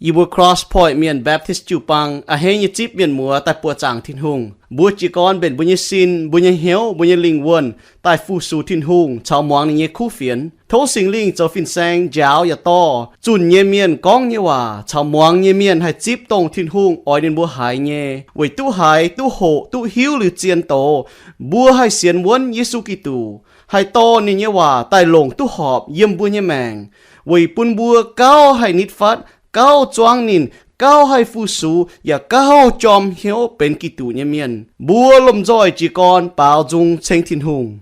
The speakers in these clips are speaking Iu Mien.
Yie mbuo Cross Point Mienh Baptist jiu-baang a'hneiv nyei zipv mienh muoz daaih buoqc zaangc Tin-Hungh. Mbuo jiez gorn mbenc mbuo nyei sin, mbuo nyei hnyouv, mbuo nyei lingh wuonh daaih fu-sux Tin-Hungh caux muangx ninh nyei kuv fienx. Tov Singx Lingh zoux fin-saeng njaaux yaac dorh zunh nyei mienh gorngv nyei waac caux muangx nyei mienh haih zipv dongh Tin-Hungh oix ninh mbuo haiz nyei, weic duqv haiz, duqv hoqc, duqv hiuv liuz zien doz, mbuo haih sienx wuonv Yesu Giduc, haih dorh ninh nyei waac daaih longc duqv horpc yiem mbuo nyei maengc, weic bun mbuo gauh haih nitv fatv, gauh zuangv ninh, gauh haih fu-sux, yaac gauh jorm hnyouv benx Giduc nyei mienh. Mbuo lomh nzoih jiez gorn baaux nzung ceng Tin-Hungh.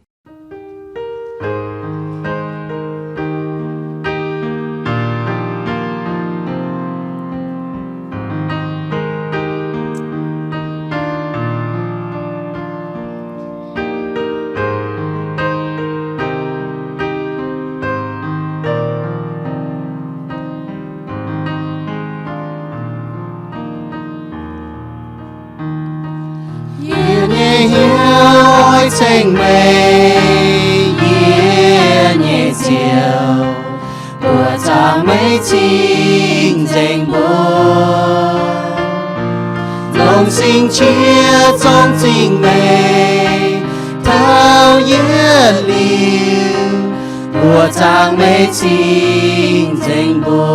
Yie nyei hnyouv oix ceng meih, yie nyei Ziouv, buoqc zaangc meih cing-nzengc mbuo. Longc sing qiex zorng zingh meih taux yietc liuz, buoqc zaangc meih cing-nzengc mbuo.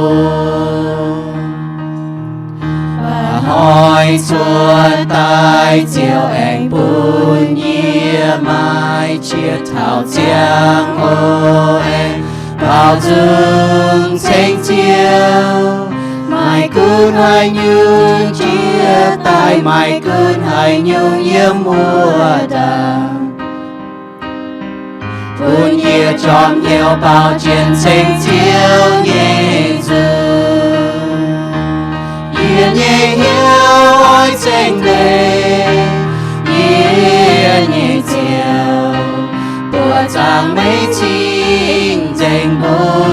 Hnoi cuotv daaih Ziouv aengx bun yie maaih qiex taux ziangh hoc aengx baaux nzung ceng Ziouv. Maaih gunv haaix nyungc jiex daaih, maaih gunv haaix nyungc yiem wuov ndaangc, bun yie jorm hnyouv baaux jienv ceng Ziouv nyei nzung. Yie nyei hnyouv oix ceng meih, yie nyei Ziouv, buoqc zaangc meih cing-nzengc mbuo.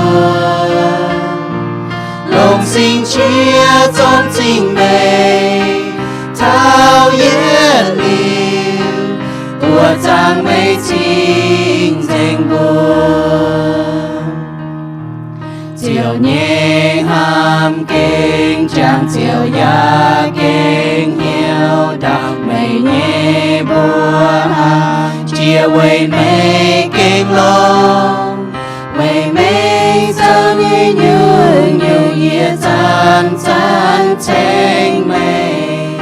Longc sing qiex zorng zingh meih taux yietc liuz, buoqc zaangc meih cing-nzengc mbuo. Ziouv nyei hnamv gengh jangx, Ziouv yaac gengh hnyouv ndaangc meih nyei mbuoqc haaix jiex weic meih gengh longx. Weic meih zoux nyei nyungc-nyungc yie zanc-zanc ceng meih.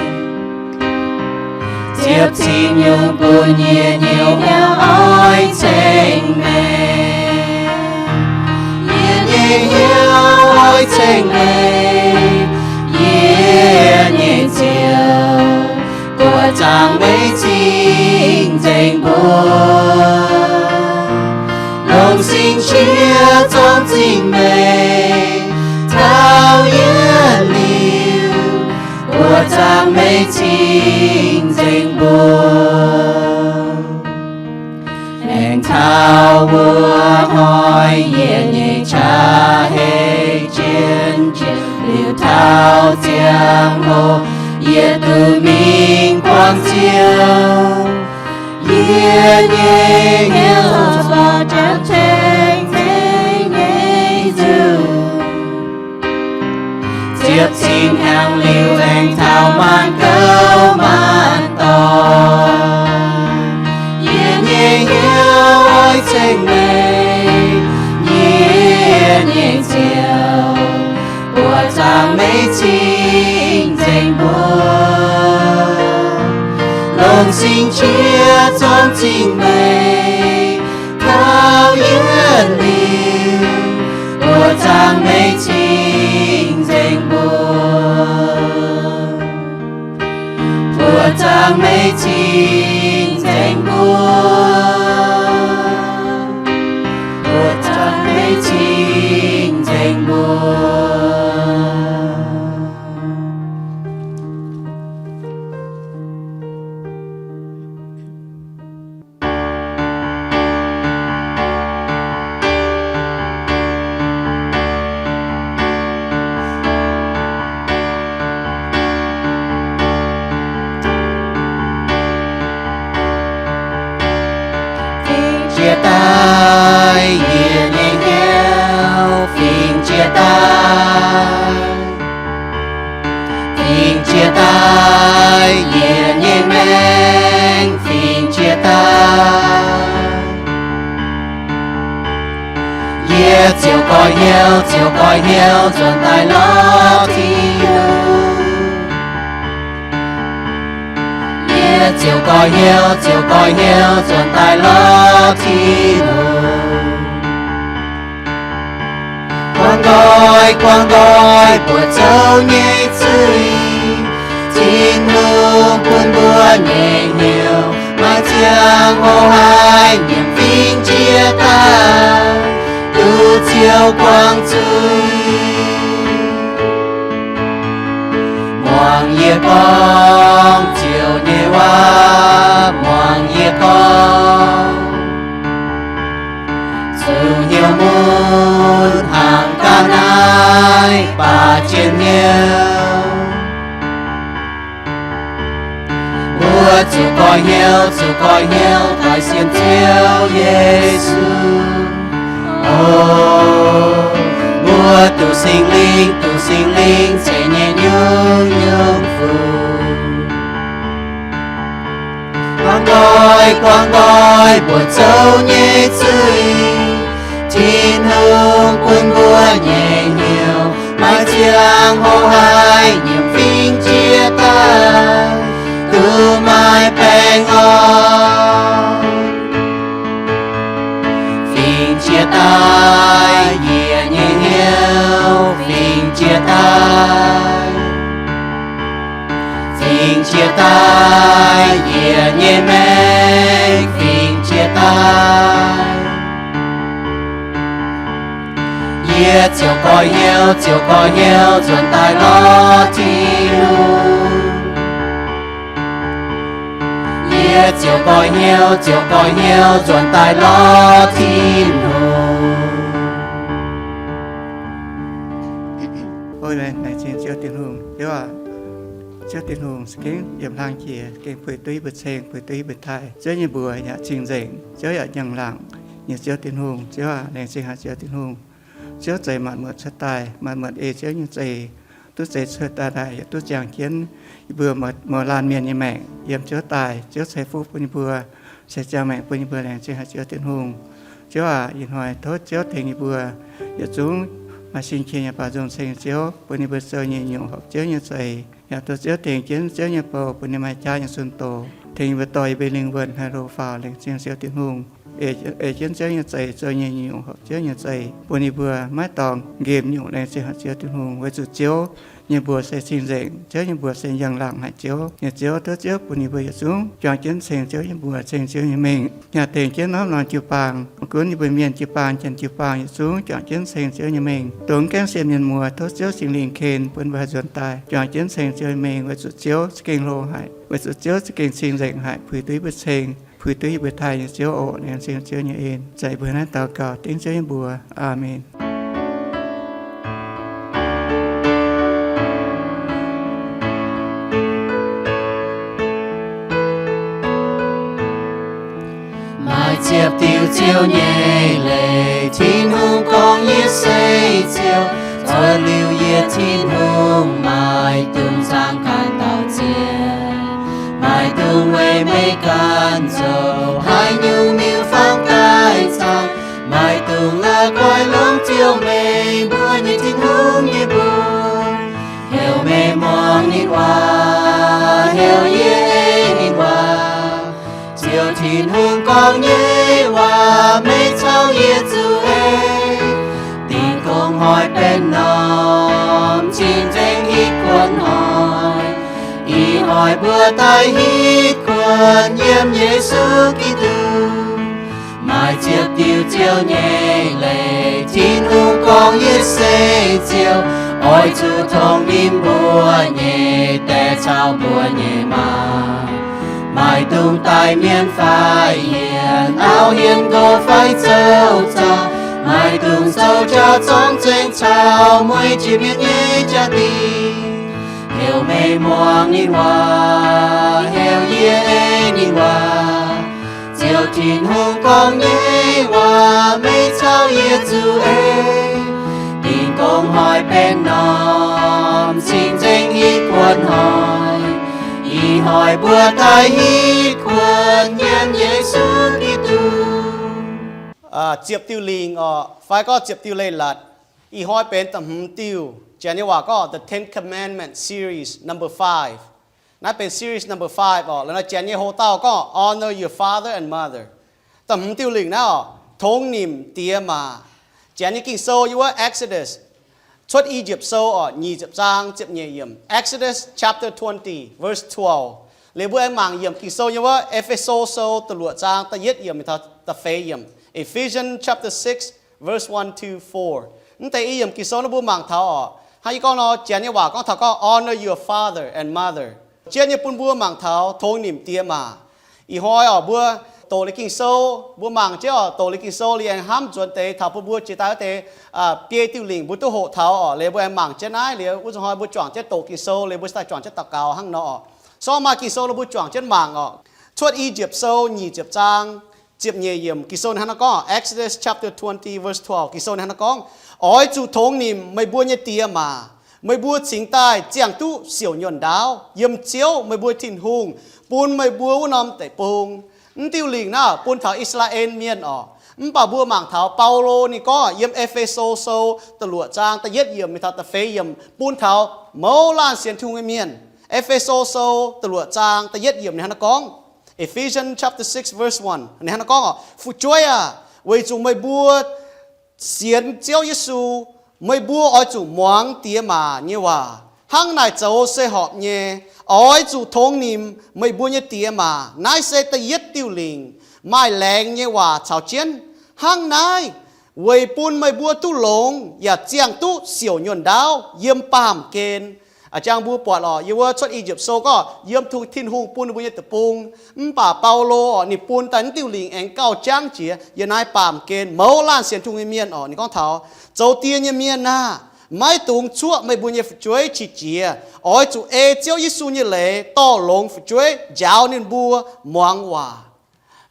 Ziepc cin nyungc bun yie nyei hnyouv oix ceng meih. Yie nyei hnyouv oix ceng meih, yie nyei Ziouv, buoqc zaangc meih cing-nzengc mbuo. Longc sing qiex zorng zingh meih taux yietc liuz, buoqc zaangc meih cing-nzengc mbuo. Aengx taux wuov hnoi yie nyei qaqv heiv jienv jiex, liuz taux ziangh hoc yie duqv mingh buangh Ziouv. Yie nyei hnyouv corc jangx ceng meih nyei nzung. Ziepc cin hnyangx liuz aengx taux maanc gouv maanc dorngx, yie nyei hnyouv oix ceng meih, yie nyei Ziouv, buoqc zaangc meih cing-nzengc mbuo. Longc sing qiex zorng zingh meih taux yietc liuz, buoqc zaangc meih cing-nzengc mbuo. Buoqc zaangc meih cing-nzengc mbuo. Buoqc zaangc meih cing-nzengc mbuo. Fingx jiex daaih, yie nyei hnyouv fingx jiex daaih. Yie ziouc goiv hnyouv, ziouc goiv hnyouv nzuonx daaih lorz Tin-Hungh. Yie ziouc goiv hnyouv, ziouc goiv hnyouv nzuonx daaih lorz Tin-Hungh. Guangc nqoi, guangc nqoi mbuoqc zouv nyei zuiz. Tin-Hungh bun mbuo nyei hnyouv, maiv ziangh hoc haih nyiemc fingx jiex daaih, duqv Ziouv guangc zuiz. Muangx yie gorngv Ziouv nyei waac, muangx yie gorngv. Zuqc hnyouv mun hnangv ga'naaiv baac zien hnyouv. Mbuo zuqc goiv hnyouv, zuqc goiv hnyouv daaih sienx Ziouv Yesu. O, mbuo duqv Singx Lingh, duqv Singx Lingh ceix nyei nyungc nyungc fuqv. Guangc nqoi, guangc nqoi mbuoqc zouv nyei zuiz. Tin-Hungh bun mbuo nyei hnyouv, maiv ziangh hoc haih nyiemc fingx jiex daaih, duqv maaih baengh orn. Fingx jiex daaih, yie nyei hnyouv fingx jiex daaih. Fingx jiex daaih, yie nyei maengc fingx jiex daaih. Yie ziouc goiv hnyouv, ziouc goiv hnyouv nzuonx daaih lorz Tin-Hungh. Yie ziouc goiv hnyouv, ziouc goiv hnyouv nzuonx daaih lorz Tin-Hungh. Ov, laengz zingh Ziouv Tin-Hungh. Ziouv aac, Ziouv Tin-Hungh za'gengh yiem hlang jiex, gengh puix duqv yie mbuo ceng, puix duqv yie mbuo taaih. Ziouv nyei mbuox yaac cing-nzengc, Ziouv yaac njang-laangc nyei Ziouv Tin-Hungh. Ziouv aac, laengz zingh haic Ziouv Tin-Hungh. Ziouv zeix maanc muotc cuotv daaih, maanc muotc ei Ziouv nyei zeix, duqv zeix cuotv daaih daaih yaac duqv ziangh jienv yie mbuo mouz laanh mienh nyei maengc. Yiem Ziouv daaih, Ziouv ceix fuqv bun yie mbuo, ceix ziangh maengc bun yie mbuo. Laengz zingh haic Ziouv Tin-Hungh. Ziouv aac, ih hnoi tov Ziouv tengx yie mbuo yietc zungv maaih sin-qiex nyei baaux nzung ceng Ziouv, bun yie mbuo zoux nyei nyungc horpc Ziouv nyei zeix. Yaac tov Ziouv tengx jienv Ziouv nyei bou bun ninh maaih jaav nyei zunh doz, tengx yie mbuo dorh yie mbuo lingh wuonh haih hlo faaux laengz zingh Ziouv Tin-Hungh. Ei jienv Ziouv nyei zeix, zoux nyei nyungc horpc Ziouv nyei zeix, bun yie mbuo maiv dorngc nqemh nyungc. Laengz zingh haic Ziouv Tin-Hungh, weic zuqc Ziouv nyei mbuox se cing-nzengc, Ziouv nyei mbuox se njang-laangc haic Ziouv. Nyei Ziouv, tov Ziouv bun yie mbuo yietc zungv juangc jienv ceng Ziouv nyei mbuox, ceng Ziouv nyei mengh, yaac tengx jienv norm norm jiu-baang, maiv gunv yie mbuo mienh jiu-baang, janx jiu-baang, yietc zungv juangc jienv ceng Ziouv nyei mengh. Dongh mv gaengh sienx mienh muoz, tov Ziouv Singx Lingh ken bun mbuo haih nzuonx daaih juangc jienv ceng Ziouv nyei mengh, weic zuqc Ziouv za'gengh hlo haic, weic zuqc Ziouv za'gengh cing-nzengc haic, puix duqv yie mbuo ceng, puix duqv yie mbuo taaih. Nyei Ziouv oc, laengz zingh Ziouv nyei en. Za'gengh mbuo naaiv daux gaux dengv Ziouv nyei mbuox. Aamen. Maaih ziepc diuh Ziouv nyei leiz, Tin-Hungh gorngv, yie se Ziouv. Cuotv liuz yie, Tin-Hungh maiv dungx zaangc ganh dauh ziex, maiv dungx weic meih ganh zoux haaix nyungc miuc-fangv daaih zaangc, maiv dungx la'guaih longc Ziouv, meih mbuo nyei Tin-Hungh, nyei mbuox. Heuc meih muangx ninh waac, heuc yie ei ninh waac. Ziouv Tin-Hungh gorngv nyei waac meih caux yie zuqc ei. Dingc gong hnoi benx norm cing-nzengc hitv kuonx hnoi. Ih hnoi mbuo daaih hitv kuonx yiem Yesu Giduc. Maaih ziepc diuh Ziouv nyei leiz, Tin-Hungh gorngv, yie se Ziouv. Oix zuqc tongx ninh mbuo nyei die caux mbuo nyei maa. Maiv dungx daaih mienv fai hienx, auv hienx nqox fai zoux zorng. Maiv dungx zoux jauv-zorngv zengx caux mueiz jiex mienv nyei jaa-dingh. Heuc meih muangx ninh waac, heuc yie ei ninh waac. Ziouv Tin-Hungh gorngv nyei waac meih caux yie zuqc ei. Dingc gong hnoi benx norm cing-nzengc hitv kuonx hnoi. Ih hnoi mbuo daaih hitv kuonx yiem Yesu ziepc diuh lingc oc, fai gorngv ziepc diuh leiz-latc. Ih hnoi benx da'hmz diuh, Janx nyei waac gorngv The Ten Commandment Series Number Five. Naaiv benx Series Number Five oc. La'nor Janx nyei hoc-dauh gorngv Honor your father and mother. Da'hmz diuh lingc naaiv oc, tongx nimc diex maac. Janx nyei Ging-Sou yiem wuov Exodus, Cuotv I^yipv Sou oc, nyic ziepc zaang ziepc nyeic yiemc. Exodus chapter twenty, verse twelve. Liuz mbuo aengx mangc yiemc Ging-Sou yiem wuov E^fe^so Sou da'luoqc zaang da'yietv yiemc mingh taux da'feix yiemc. Ephesians chapter six, verse one to four. Mv deix i yiemc Ging-Sou naaiv mbuo mangc taux oc. Hnangv yie gorngv nor, Janx nyei waac gorngv taux gorngv honor your father and mother. Jienv nyei bun mbuo mangc taux tongx nimc diex maac. Ih hnoi oc, mbuo doqc liuz Ging-Sou, mbuo mangc jienv oc, doqc liuz Ging-Sou liuz aengx hnamv nzuonx deix taux bun mbuo jiex daaih wuov deix biei diuh lingc mbuo duqv hoqc taux oc. Liuz mbuo aengx mangc jienv naaiv liuz, wuov zanc hnoi mbuo juangc jienv doqc Ging-Sou liuz mbuo daaih juangc jienv daux gaux hnangv nor oc. Sorng maaih Ging-Sou nor mbuo juangc jienv mangc oc. Cuotv I^yipv Sou nyic ziepc zaang ziepc nyeic yiemc, Ging-Sou ninh hnangv nor gorngv, Exodus chapter twenty, verse twelve, Ging-Sou ninh hnangv nor gorngv, Oix zuqc tongx nimc meih mbuo nyei diex maac, meih mbuo cingx daaih ziangh duqv siouc nyuonh ndaauv yiem Ziouv, meih mbuo Tin-Hungh, bun meih mbuo wuov norm deic-bung. Mv diuh lingc naaiv bun taux I^saa^laa^en Mienh oc. Mv baac mbuo mangc taux Baulo ninh gorngv yiem E^fe^so Sou da'luoqc zaang da'yietv yiemc mingh taux da'feix yiemc bun taux mouz laanh sienx Tin-Hungh nyei mienh. E^fe^so Sou da'luoqc zaang da'yietv yiemc ninh hnangv nor gorngv, Ephesians chapter six, verse one, ninh hnangv nor gorngv oc, Fu'jueiv aah! Weic zuqc meih mbuo sienx Ziouv Yesu, meih mbuo oix zuqc muangx diex maac nyei waac. Hnangv naaic zoux se horpc nyei. Oix zuqc tongx nimc meih mbuo nyei diex maac. Naaiv se da'yietv diuh lingc. Maaih laengz nyei waac caux jienv. Hnangv naaiv weic bun meih mbuo duqv longx yaac ziangh duqv siouc nyuonh ndaauv yiem baamh gen. A'jang mbuo buatc oc, yiem wuov Cuotv I^yipv Sou gorngv yiem Tin-Hungh bun ninh mbuo nyei deic-bung. Mv baac Baulo oc, ninh bun daaih naaiv diuh lingc aengx gauh jangv jiex yiem naaiv baamh gen mouz laanh sienx Tin-Hungh nyei mienh oc. Ninh gorngv taux, Zoux die nyei mienh aah! Maiv dungx cuoqv meih mbuo nyei fu'jueiv qiex jiez. Oix zuqc ei Ziouv Yesu nyei leiz dorh longx fu'jueiv njaaux ninh mbuo muangx waac.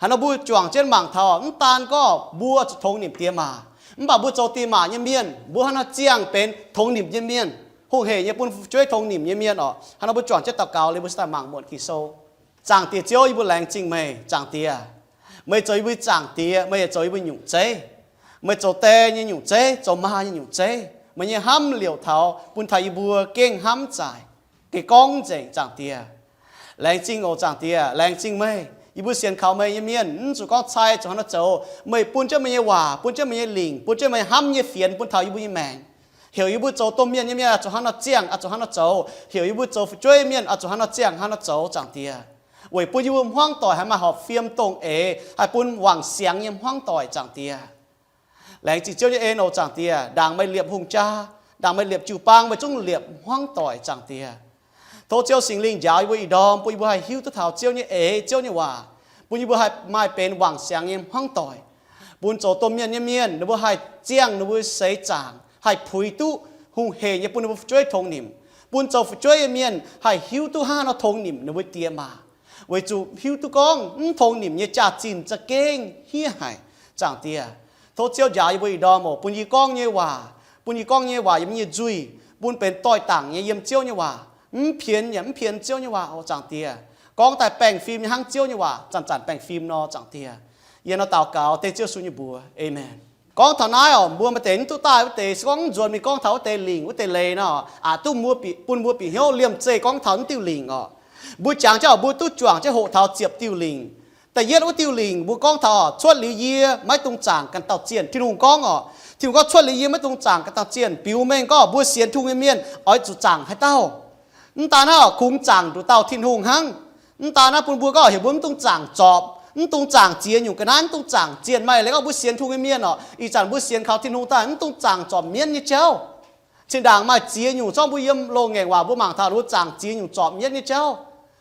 Hnangv nor mbuo juangc jienv mangc taux, mv daan gorngv mbuo zuqc tongx nimc diex maac, mv baac mbuo zoux diex maac nyei mienh, mbuo hnangv nor ziangh benx tongx nimc nyei mienh, hungh heic nyei bun fu'jueiv tongx nimc nyei mienh oc. Hnangv nor mbuo juangc jienv daux gaux liuz mbuo cingx daaih mangc muonc Ging-Sou. Zaangc Diex Ziouv, yie mbuo laengz zingh meih, Zaangc Diex. Meih zoux yie mbuo Zaangc Diex, meih yaac zoux yie mbuo nyungc zeiv. Meih zoux die nyei nyungc zeiv, zoux maa nyei nyungc zeiv. Meih nyei hnamv liouc taux bun taux yie mbuo gengh hnamv zaaic, gengh gorngv nzengc, Zaangc Diex. Laengz zingh oc, Zaangc Diex, laengz zingh meih. Yie mbuo sienx kaux meih nyei mienh mv zuqc gorngv cai zuqc hnangv nor zoux. Meih bun jienv meih nyei waac, bun jienv meih nyei lingc, bun jienv meih nyei hnamv nyei fienx bun taux yie mbuo nyei maengc. Heuc yie mbuo zoux domh mienh nyei mienh oix zuqc hnangv nor ziangh, oix zuqc hnangv nor zoux. Heuc yie mbuo zoux fu'jueiv mienh oix zuqc hnangv nor ziangh, hnangv nor zoux, Zaangc Diex. Weic bun yie mbuo hmuangv doic haih maaih horpc fiem dongh eix, haih bun wangc siangx nyei hmuangv doic, Zaangc Diex. Laengz zingh Ziouv nyei en oc, Zaangc Diex. Ndaangc meih liepc hungh jaa, ndaangc meih liepc jiu-baang, meih zungv liepc hmuangv doic, Zaangc Diex. Tov Ziouv Singx Lingh njaaux yie mbuo ih ndorm, bun yie mbuo haih hiuv duqv taux Ziouv nyei eix, Ziouv nyei waac, bun yie mbuo haih maaih benx wangc siangx nyei hmuangv doic, bun zoux domh mienh nyei mienh ninh mbuo haih ziangh ninh mbuo seix zaangc, haih puix duqv hungh heic nyei bun ninh mbuo fu'jueiv tongx nimc, bun zoux fu'jueiv nyei mienh haih hiuv duqv hnangv haaix nor tongx nimc ninh mbuo diex maac, weic zuqc hiuv duqv gorngv mv tongx nimc nyei jaax-zinh za'gengh hniev haic, Zaangc Diex. Tov Ziouv njaaux yie mbuo ih ndorm oc, bun yie gorngv nyei waac, bun yie gorngv nyei waac yiem yie nyei nzuih, bun benx doix-dangc nyei yiem Ziouv nyei waac, mv pienx yaac mv pienx Ziouv nyei waac oc, Zaangc Diex. Gorngv daaih baengh fim nyei hnangv Ziouv nyei waac zanc-zanc baengh fim nor, Zaangc Diex. Yie nor daux gaux dengv Ziouv Yesu nyei mbuox, Aamen. Gorngv taux naaiv oc, mbuo maaih deix mv duqv daaih wuov deix, se gorngv mv nzuonx mingh gorngv taux wuov deix lingc wuov deix leiz nor, aqc duqv mbuo bun mbuo bieqc hnyouv liemh zeih gorngv taux mv diuh lingc oc. Mbuo jangx jienv oc, mbuo duqv juangc jienv hoqc taux ziepc diuh lingc. Da'yietv wuov diuh lingc mbuo gorngv taux, Cuotv liuz yie maiv dungx zaangc ganh dauh zienh. Tin-Hungh gorngv oc, Tin-Hungh gorngv, Cuotv liuz yie maiv dungx zaangc ganh dauh zienh. Biux mengh gorngv mbuo sienx Tin-Hungh nyei mienh oix zuqc zaangc haaix dauh? Mv daan naaiv oc, kungx zaangc nduqc dauh Tin-Hungh hnangv. Mv daan naaiv bun mbuo gorngv heuc mbuo mv dungx zaangc zorpc, mv dungx zaangc ziex nyungc ga'naaiv, mv dungx zaangc zienh. Maaih leiz gorngv mbuo sienx Tin-Hungh nyei mienh oc, ih zanc mbuo sienx kaux Tin-Hungh daaih mv dungx zaangc zorpc mienv nyei jauv. Zinh ndaangc maaih ziex nyungc zorqv mbuo yiem loz-ngaengc waac mbuo mangc taux mbuo zaangc ziex nyungc zorpc mienv nyei jauv.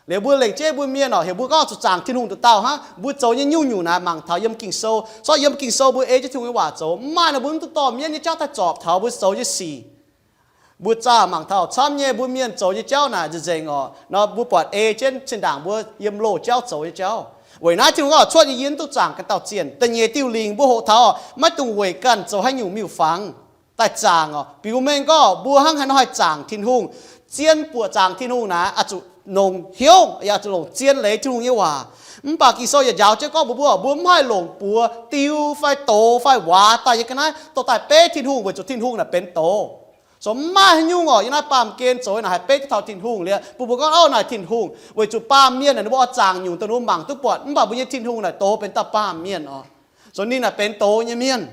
Liuz mbuo lengc jeiv mbuo mienh oc, heuc mbuo gorngv zuqc zaangc Tin-Hungh nduqc dauh hnangv. Mbuo zoux nyei nyungc-nyungc naaic mangc taux yiem Ging-Sou. Zorqv yiem Ging-Sou mbuo ei jienv Tin-Hungh nyei waac zoux, mv maaih nor mbuo mv duqv dorh mienv nyei jauv daaih zorpc taux mbuo zoux nyei sic. Mbuo zaah mangc taux camv nyei mbuo mienh zoux nyei jauv naaic nzengc-nzengc oc. Nor mbuo buatc ei jienv zinh ndaangc mbuo yiem loz jauv zoux nyei jauv. Weic naaiv Tin-Hungh gorngv, Cuotv liuz yie maiv dungx zaangc ganh dauh zienh. Da'nyeic diuh lingc mbuo hoqc taux oc, maiv dungx weic ganh zoux haaix nyungc miuc-fangx daaih zaangc oc. Biux mengh gorngv mbuo hnangv haaix nor haih zaangc Tin-Hungh, Zien buoqc zaangc Tin-Hungh naaic oix zuqc longc hnyouv, yaac oix zuqc longc zien leiz Tin-Hungh nyei waac. Mv baac Ging-Sou yaac njaaux jienv gorngv mbuox mbuo, mbuo mv haih longc buoz diu fai doz fai waac daaih yiem ga'naaiv dorh daaih beiv Tin-Hungh, weic zuqc Tin-Hungh naaic benx doz. Zoux mv maaih haaix nyungc orqc, yiem naaiv baamh gen zoux naaic haih beiv duqv taux Tin-Hungh liuz, mbuo mbuo gorngv, Ov, naaic Tin-Hungh, weic zuqc baamh mienh naaic ninh mbuo oix zaangc nyungc dongh ninh mbuo mangc duqv buatc, mv baac mbuo nyei Tin-Hungh naaic doz benx dauh baamh mienh orqc. Zoux ninh naaic benx doz nyei mienh.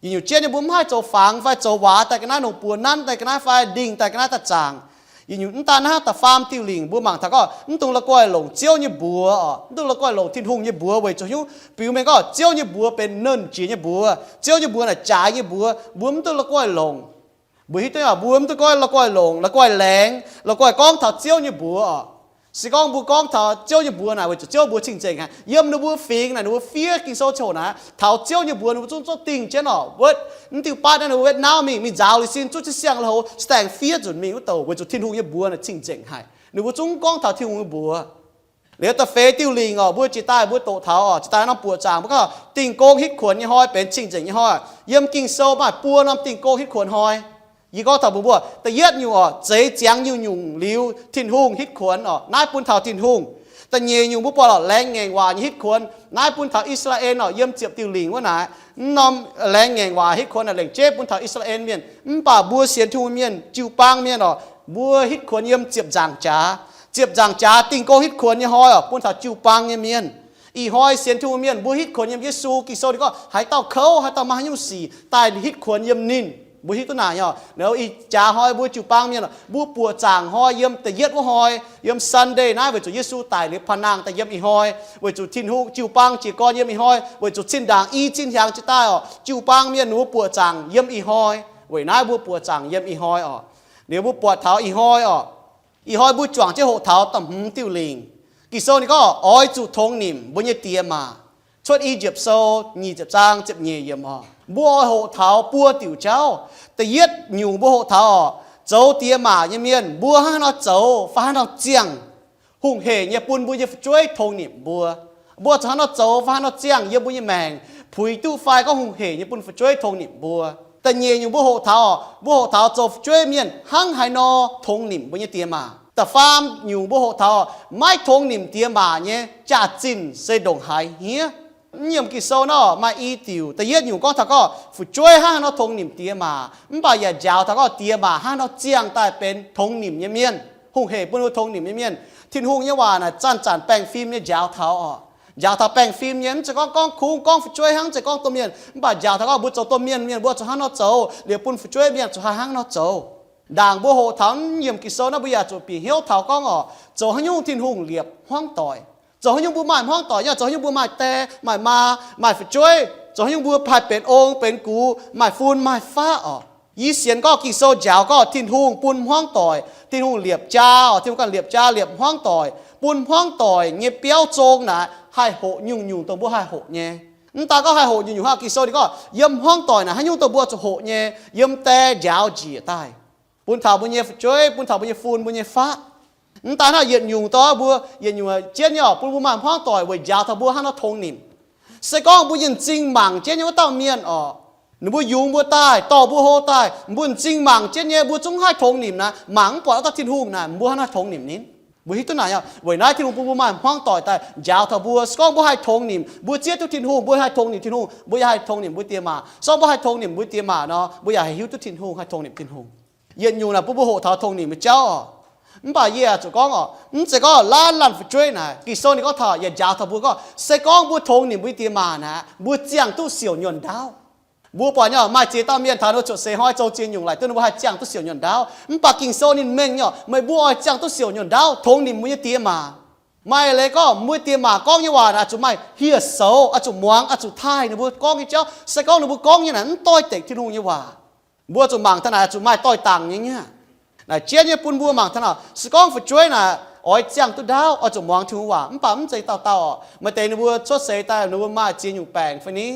Yietc nyungc jienv nyei mbuo mv haih zoux fangx fai zoux waac daaih ga'naaiv, longc buoz nanv daaih ga'naaiv fai ndingh daaih ga'naaiv daaih zaangc. Yietc nyungc mv daan hnangv, da'faam diuh lingc mbuo mangc taux gorngv mv dungx la'guaih longc Ziouv nyei mbuox orqc, mv dungx la'guaih longc Tin-Hungh nyei mbuox weic zuqc hnyouv, biux mengh gorngv Ziouv nyei mbuox benx nernh jiex nyei mbuox. Ziouv nyei mbuox naaic jaaix nyei mbuox, mbuo mv dungx la'guaih longc. Mbuo hiuv duqv, mbuo mv dungx la'guaih longc, la'guaih laengz, la'guaih gorngv taux Ziouv nyei mbuox orqc. Se gorngv mbuo gorngv taux Ziouv nyei mbuox naaic, weic zuqc Ziouv mbuox cing-nzengc haic. Yiem ninh mbuo fingx naaic, ninh mbuo fiev Ging-Sou ziouc naaic, taux Ziouv nyei mbuox ninh mbuo zungv zuqc dingh jienv orqc. Wuov, mv diuh baav naaiv ninh mbuo wetv nauv mingh, mingh nzaaux liuz sin, zuqv jienv siang-louh, sdangx fiev nzunc mingh wuov douc, weic zuqc Tin-Hungh nyei mbuox naaic cing-nzengc haic. Ninh mbuo zungv gorngv taux Tin-Hungh nyei mbuox. Liuz da'feix diuh lingc orqc, mbuo jiex daaih mbuo doqc taux orqc, jiex daaih norm buoqc zaangc mbuo gorngv dingh gong hitv kuonx nyei hnoi benx cing-nzengc nyei hnoi. Yiem Ging-Sou maaih buo norm dingh gong hitv kuonx hnoi. Yie gorngv taux mbuox mbuo, da'yietv nyungc orqc, zeix ziangx nyungc-nyungc liuz Tin-Hungh hitv kuonx orqc, naaiv bun taux Tin-Hungh. Da'nyeic nyungc mbuo buatc orqc, laengz ngaengc waac nyei hitv kuonx, naaiv bun taux I^saa^laa^en orqc, yiem ziepc diuh lingc wuov naaic. Mv norm laengz ngaengc waac hitv kuonx naaic lengc jeiv bun taux I^saa^laa^en mienh. Mv baac mbuo sienx Tin-Hungh mienh, jiu-baang mienh orqc, mbuo hitv kuonx yiem ziepc nzaangc jaax. Ziepc nzaangc jaax dingh gong hitv kuonx nyei hnoi orqc, bun taux jiu-baang nyei mienh. Ih hnoi sienx Tin-Hungh mienh mbuo hitv kuonx yiem Yesu Ging-Sou ninh gorngv haaix dauh kouv, haaix dauh maaih haaix nyungc sic daaih hitv kuonx yiem ninh. Mbuo hiuv duqv naaic nyei orqc. Liuz ih jaax hnoi mbuo jiu-baang mienh orqc, mbuo buoqc zaangc hnoi yiem da'yietv wuov hnoi, yiem Sunday naaiv weic zuqc Yesu daic liuz paa nangh daaih yiem ih hnoi, weic zuqc Tin-Hungh jiu-baang jiez gorn yiem ih hnoi, weic zuqc zinh ndaangc i zinh hnyangx jiex daaih orqc, jiu-baang mienh ninh mbuo buoqc zaangc yiem ih hnoi. Weic naaiv mbuo buoqc zaangc yiem ih hnoi orqc. Liuz mbuo buatc taux ih hnoi orqc, ih hnoi mbuo juangc jienv hoqc taux da'hmz diuh lingc. Ging-Sou ninh gorngv oix zuqc tongx nimc mbuo nyei diex maac. Cuotv I^yipv Sou nyic ziepc zaang ziepc nyeic yiemc orqc, mbuo oix hoqc taux buo diuc jauv. Da'yietv nyungc mbuo hoqc taux orqc, zoux diex maac nyei mienh mbuo hnangv haaix nor zoux fai hnangv haaix nor ziangh, hungh heic nyei bun mbuo nyei fu'jueiv tongx nimc mbuo. Mbuo zuqc hnangv haaix nor zoux fai hnangv haaix nor ziangh yiem mbuo nyei maengc, puix duqv fai gorngv hungh heic nyei bun fu'jueiv tongx nimc mbuo. Da'nyeic nyungc mbuo hoqc taux orqc, mbuo hoqc taux zoux fu'jueiv mienh hnangv haaix nor tongx nimc mbuo nyei diex maac. Da'faam nyungc mbuo hoqc taux orqc, maiv tongx nimc diex maac nyei jaax-zinh se ndongc haaix hniev. Mv nyiemc Ging-Sou nor maaih i diuc. Da'yietv nyungc gorngv taux gorngv fu'jueiv hnangv haaix nor tongx nimc diex maac, mv baac yaac njaaux taux gorngv diex maac hnangv haaix nor ziangh daaih benx tongx nimc nyei mienh, hungh heic bun mbuo tongx nimc nyei mienh. Tin-Hungh nyei waac naaic zanc-zanc baengh fim nyei njaaux taux orqc. Njaaux taux baengh fim nyei, mv zeiz gorngv gorngv kungx gorngv fu'jueiv hnangv, mv zeiz gorngv domh mienh, mv baac njaaux taux gorngv mbuo zoux domh mienh mienh mbuo zuqc hnangv nor zoux, liuz bun fu'jueiv mienh zuqc haih hnangv nor zoux. Ndaangc mbuo hoqc taux mv nyiemc Ging-Sou naaiv mbuo yaac zuqc bieqc hnyouv taux gorngv orqc, zoux haaix nyungc Tin-Hungh liepc hmuangv doic. Zoux haaix nyungc mbuo maaih hmuangv doic nyei, zoux haaix nyungc mbuo maaih die, maaih maa, maaih fu'jueiv, zoux haaix nyungc mbuo haih benx ong benx gux, maaih fun maaih faqv orqc. Yie sienx gorngv Ging-Sou njaaux gorngv Tin-Hungh bun hmuangv doic, Tin-Hungh liepc jaa orqc, Tin-Hungh ganh liepc jaa liepc hmuangv doic, bun hmuangv doic nyei biauv zong naaic haih hoqc nyungc-nyungc dongh mbuo haih hoqc nyei. Mv daan gorngv haih hoqc nyungc-nyungc hnangv, Ging-Sou ninh gorngv yiem hmuangv doic naaic haaix nyungc dongh mbuo zuqc hoqc nyei, yiem die njaaux njiec daaih, bun taux mbuo nyei fu'jueiv, bun taux mbuo nyei fun, mbuo nyei faqv. Mv daan hnangv, yietc nyungc dongh mbuo, yietc nyungc jienv nyei orqc, bun mbuo maaih hmuangv doic weic njaaux taux mbuo hnangv nor tongx nimc. Se gorngv mbuo nyei m'zing mangc jienv nyei wuov dauh mienh orqc, ninh mbuo yungz mbuo daaih, dorh mbuo hlo daaih, mbuo m'zing mangc jienv nyei, mbuo zungv haih tongx nimc naaic, mangc mv buatc wuov dauh Tin-Hungh naaic, mbuo hnangv haaix tongx nimc ninh? Mbuo hiuv duqv naaic nyei, weic naaiv Tin-Hungh bun mbuo maaih hmuangv doic daaih njaaux taux mbuo. Se gorngv mbuo haih tongx nimc, mbuo zieqv duqv Tin-Hungh, mbuo haih tongx nimc Tin-Hungh, mbuo yaac haih tongx nimc mbuo diex maac. Se gorngv mbuo haih tongx nimc mbuo diex maac nor, mbuo yaac haih hiuv duqv Tin-Hungh, haih tongx nimc Tin-Hungh. Yietc nyungc naaic bun mbuo hoqc taux tongx nimc nyei jauv orqc. Mv baac yie aah zuqc gorngv orqc, mv zeiz gorngv laanh laanh fu'jueiv naaic, Ging-Sou ninh gorngv taux yaac njaaux taux mbuo gorngv, se gorngv mbuo tongx nimc mbuo nyei diex maac naaic, mbuo ziangh duqv siouc nyuonh ndaauv. Mbuo buatc nyei orqc, maaih ziex dauh mienh taux ninh mbuo cuotv seix hnoi zoux ziex nyungc laaic duqv ninh mbuo haih ziangh duqv siouc nyuonh ndaauv. Mv baac Ging-Sou ninh mengh nyei orqc, meih mbuo oix ziangh duqv siouc nyuonh ndaauv tongx nimc mbuo nyei diex maac. Maaih leiz gorngv mbuo diex maac gorngv nyei waac naaic zuqc maaih hieh soux, oix zuqc muangx, oix zuqc taaih ninh mbuo gorngv nyei jauv. Se gorngv ninh mbuo gorngv nyei naaic mv doix-dekc Tin-Hungh nyei waac, mbuo zuqc mangc taux naaic zuqc maaih doix-dangc nyei nyei. Naaic jienv nyei bun mbuo mangc taux naaic, se gorngv fu'jueiv naaic oix ziangh duqv ndaauv, oix zuqc muangx Tin-Hungh waac. Mv baac mv zeiz dauh dauh orqc. Maaih deix ninh mbuo cuotv seix daaih ninh mbuo maaih ziex nyungc baengc fai ni,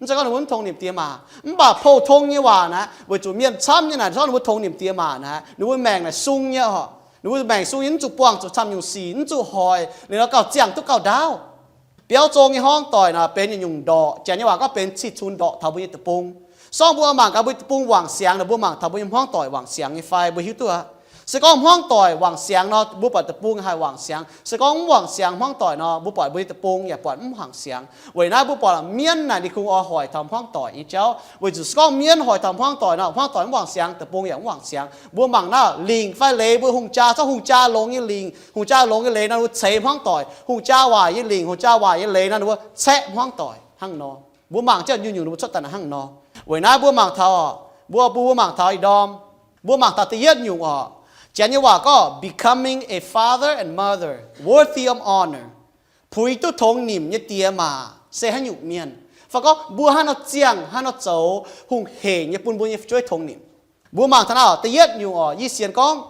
mv zeiz gorngv ninh mbuo mv tongx nimc diex maac. Mv baac pou-tong nyei waac naaic, weic zuqc mienh camv nyei naaic, se gorngv ninh mbuo tongx nimc diex maac naaic, ninh mbuo maengc naaic sung nyei orqc. Ninh mbuo maengc sung nyei, mv zuqc buangh zuqc camv nyungc sic, mv zuqc hoic, liuz nor gauh ziangh duqv gauh ndaauv. Biauv zong nyei hmuangv doic naaic benx yietc nyungc ndorqc, Janx nyei waac gorngv benx cih cunx ndorqc taux mbuo nyei deic-bung. Se gorngv mbuo mangc gaax mbuo nyei deic-bung wangc siangx naaic, mbuo mangc taux mbuo nyei hmuangv doic wangc siangx nyei fai, mbuo hiuv duqv aqv. Se gorngv hmuangv doic wangc siangx nor, mbuo buatc deic-bung haih wangc siangx. Se gorngv mv wangc siangx hmuangv doic nor, mbuo buatc mbuo nyei deic-bung yaac buatc mv wangc siangx. Weic naaiv mbuo buatc mienv naaic ninh kungx oix hoic taux hmuangv doic nyei jauv. Weic zuqc se gorngv mienv hoic taux hmuangv doic nor, hmuangv doic mv wangc siangx, deic-bung yaac mv wangc siangx. Mbuo mangc naaiv lingc fai leiz, mbuo hungh jaa, se gorngv hungh jaa longx nyei lingc, hungh jaa longx nyei leiz nor, mbuo ceix hmuangv doic. Hungh jaa waaic nyei lingc, hungh jaa waaic nyei leiz nor, ninh mbuo caeqv hmuangv doic hnangv nor. Mbuo mangc jienv nyungc-nyungc ninh mbuo cuotv daaih hnangv nor. Weic naaiv mbuo mangc taux oc, mbuo, mbuo, mbuo mangc taux ih ndorm, mbuo mangc taux da'yietv nyungc oc. Janx nyei waac gorngv becoming a father and mother worthy of honor. Puix duqv tongx nimc nyei diex maac se haaix nyungc mienh? Fai gorngv mbuo hnangv nor ziangh, hnangv nor zoux hungh hec nyei bun mbuo nyei fu'jueiv tongx nimc. Mbuo mangc taux naaiv da'yietv nyungc oc, yie sienx gorngv,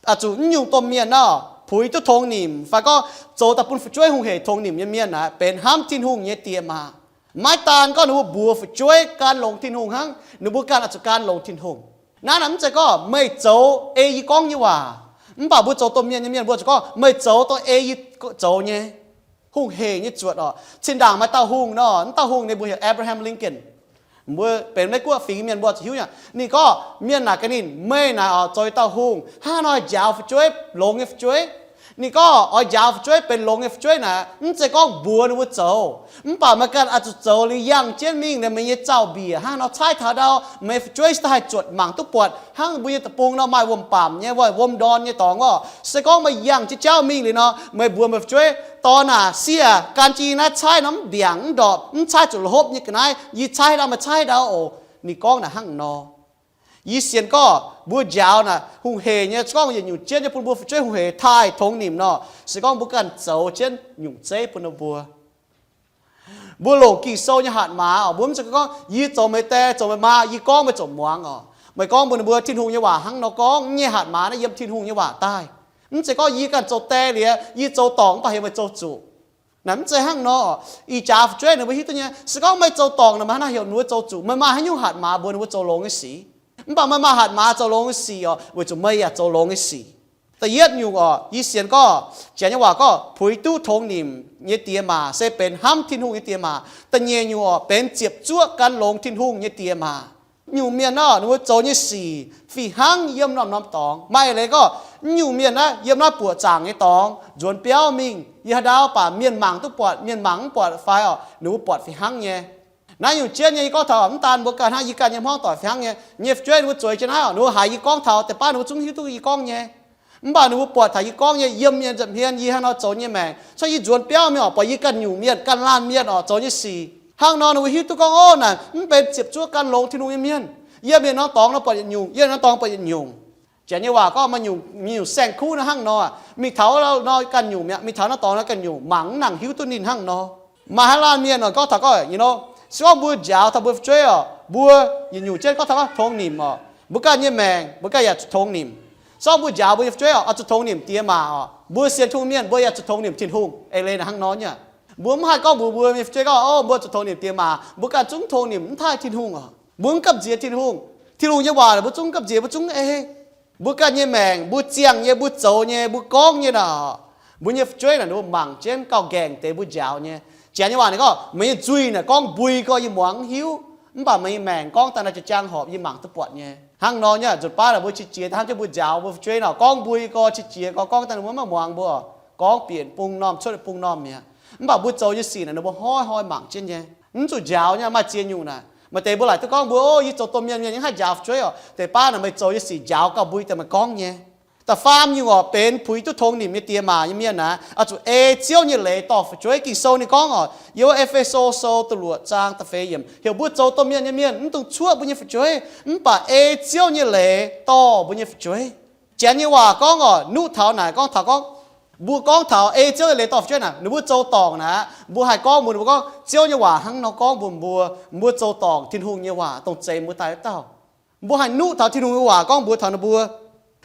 aa, zuqc naaiv nyungc domh mienh nor, puix duqv tongx nimc fai gorngv zoux daaih bun fu'jueiv hungh hec tongx nimc nyei mienh naaic benx hnamv Tin-Hungh nyei diex maac. Maiv daan gorngv ninh mbuo mbuox fu'jueiv gan longx Tin-Hungh hnangv, ninh mbuo ganh oix zuqc gan longx Tin-Hungh. Naaiv naaic mv zeiz gorngv meih zoux ei yie gorngv nyei waac. Mv baac mbuo zoux domh mienh nyei mienh mbuo zuqc gorngv meih zoux dongh ei yie zoux nyei. Hungh hec nyei zuotc oc. Cin-ndaangc maaih dauh hungh nor, naaiv dauh hungh ninh mbuo heuc Abraham Lincoln. Mbuo benx Meiv-Guoqv fingx mienh mbuo zuqc hiuv nyei. Ninh gorngv mienh naaic gaax ninh, meih naaic oc zoux i dauh hungh hnangv nor njaaux fu'jueiv, longx nyei fu'jueiv. Ninh gorngv oix njaaux fu'jueiv benx longx nyei fu'jueiv naaic, mv zeiz gorngv mbuox ninh mbuo zoux. Mv baac meih ganh oix zuqc zoux liuz yangh jienv mingh meih nyei zaux-mbiec hnangv nor caaiv taux ndau, meih fu'jueiv se daaih haih zuotc mangc duqv buatc. Hnangv mbuo nyei deic-bung nor maaih wuom-bamc nyei, wuom-ndorn nyei dorngx oc. Se gorngv meih yangh jienv jauv mingh liuz nor, meih mbuox meih fu'jueiv, dorn aac, sieqv aac, gan jienv yie naaiv caaiv nor mv mbiaangc mv ndorpc, mv caaiv zuqc la'hopv nyei ga'naaiv, yie caaiv ndau, meih caaiv ndau oc. Ninh gorngv naaic hnangv nor. Yie sienx gorngv mbuo njaaux naaic hungh hec nyei, se gorngv yietc nyungc jienv nyei bun mbuo fu'jueiv hungh hec taaih tongx nimc nor, se gorngv mbuo ganh zoux jienv nyungc zeiv bun ninh mbuo. Mbuo longc Ging-Sou nyei hatc maaz oc, mbuo mv zeiz gorngv yie zoux meih die, zoux meih maa, yie gorngv meih ziouc muangx oc. Meih gorngv mbuox ninh mbuo Tin-Hungh nyei waac hnangv nor gorngv, nyei hatc maaz naaiv yiem Tin-Hungh nyei waac daaih. Mv zeiz gorngv yie ganh zoux die liuz, yie zoux dorngc mv baac heuc meih zoux zuqc. Naaic mv zeiz hnangv nor. Ih jaax fu'jueiv ninh mbuo hiuv duqv nyei, se gorngv meih zoux dorngc naaic, meih hnangv heuc ninh mbuo zoux zuqc. Meih maaih haaix nyungc hatc maaz mbuox ninh mbuo zoux longx nyei sic? Mv baac meih maaih hatc maaz zoux longx nyei sic oc, weic zuqc meih yaac zoux longx nyei sic. Da'yietv nyungc oc, yie sienx gorngv, janx nyei waac gorngv, puix duqv tongx nimc nyei diex maac se benx hnamv Tin-Hungh nyei diex maac. Da'nyeic nyungc oc, benx ziepc zuoqv gan longx Tin-Hungh nyei diex maac. Nyungc mienh nor, ninh mbuo zoux nyei sic fih hnangv yiem norm-norm dorngx. Maaih leiz gorngv, nyungc mienh naaiv yiem naaiv buoqc zaangc nyei dorngx nzuonx biauv mingh, yiem haaix ndau baac mienh mangc duqv buatc, mienh mangc mv buatc fai oc, ninh mbuo buatc fih hnangv nyei. Naaiv nyungc jienv nyei, yie gorngv taux mv daan mbuo ganh hnangv, yie ganh nyei hmuangv doic fih hnangv nyei. Nyei fu'jueiv ninh mbuo zueiz jienv naaiv oc, ninh mbuo haiz yie gorngv taux deix baav ninh mbuo zungv hiuv duqv yie gorngv nyei. Mv baac ninh mbuo buatc taux yie gorngv nyei, yiem mienh nza'hmien yie hnangv nor zoux nyei maengc, cuotv yie nzuonx biauv mingh oc, buatc yie ganh nyungc mienh, ganh laanh mienh oc, zoux nyei sic hnangv nor, ninh mbuo hiuv duqv gorngv, ov, naaic mv benx ziepc zuoqv gan longx Tin-Hungh nyei mienh. Yiem mienh norm dorngx nor buatc yietc nyungc, yiem norm dorngx buatc yietc nyungc. Janx nyei waac gorngv maaih nyungc, nyungc saeng-kuv nor hnangv nor, mingh taux nor ganh nyungc mi'aqv, mingh taux norm dorngx nor ganh nyungc, mangc mv nangc hiuv duqv ninh hnangv nor. Maaih haaix laanh mienh oc, gorngv taux gorngv, you know, se gorngv mbuo njaaux taux mbuo fu'jueiv oc, mbuo yietc nyungc jienv gorngv taux gorngv tongx nimc oc, mbuo ganh nyei maengc mbuo ganh yaac zuqc tongx nimc. Se gorngv mbuo njaaux mbuo nyei fu'jueiv oc, oix zuqc tongx nimc diex maac oc, mbuo sienx Tin-Hungh mienh mbuo yaac zuqc tongx nimc Tin-Hungh. Eix leiz naaic hnangv nor nyei. Mbuo mv haih gorngv mbuox mbuo nyei fu'jueiv gorngv, ov, mbuo zuqc tongx nimc diex maac, mbuo ganh zungv tongx nimc mv taaih Tin-Hungh oc. Mbuo mv gamh nziex Tin-Hungh. Tin-Hungh nyei waac mbuo zungv gamh nziex, mbuo zungv ei. Mbuo ganh nyei maengc, mbuo ziangh nyei, mbuo zoux nyei, mbuo gorngv nyei naaic, mbuo nyei fu'jueiv naaic ninh mbuo mangc jienv gauh nqaengc deix mbuo njaaux nyei. Janx nyei waac ninh gorngv, meih nyei nzuih naaic gorngv mbui gorx yie muangx mv hiuv, mv baac meih nyei maengc gorngv daaih naaic jiex jaang horpc yie mangc duqv buatc nyei. Hnangv nor nyei, nzunc baav naaic mbuo qiex jiez hnamv jienv mbuo njaaux mbuo fu'jueiv naaic gorngv mbui gorx qiex jiez gorx, gorngv daaih ninh mbuo maiv muangx mbuo, gorngv bieqc bung normh cuotv bung normh mi'aqv. Mv baac mbuo zoux nyei sic naaic ninh mbuo hnoi-hnoi mangc jienv nyei. Mv zuqc njaaux nyei, maaih ziex nyungc naaic. Maaih deix mbuo laaic duqv gorngv mbuo, ov, yie zoux domh mienh, mienh yie haih njaaux fu'jueiv oc. Deix baav naaic meih zoux nyei sic njaaux gauh mbui deix meih gorngv nyei. Da'faam nyungc oc, benx puix duqv tongx nimc nyei diex maac nyei mienh naaic, oix zuqc ei Ziouv nyei leiz dorh fu'jueiv. Ging-Sou ninh gorngv oc, yiem E^fe^so Sou da'luoqc zaang da'feix yiemc, heuc mbuo zoux domh mienh nyei mienh mv dungx cuoqv mbuo nyei fu'jueiv, mv baac ei Ziouv nyei leiz dorh mbuo nyei fu'jueiv. Janx nyei waac gorngv oc, nuqv taux naaic gorngv taux gorngv, mbuo gorngv taux ei Ziouv nyei leiz dorh fu'jueiv naaic, ninh mbuo zoux dorngc naaic, mbuo haih gorngv mbuox ninh mbuo gorngv, Ziouv nyei waac hnangv nor gorngv mbuox mbuo, mbuo zoux dorngc Tin-Hungh nyei waac, dongh zeix mbuo daaih wuov dauh. Mbuo haih nuqv taux Tin-Hungh nyei waac gorngv mbuox taux ninh mbuo.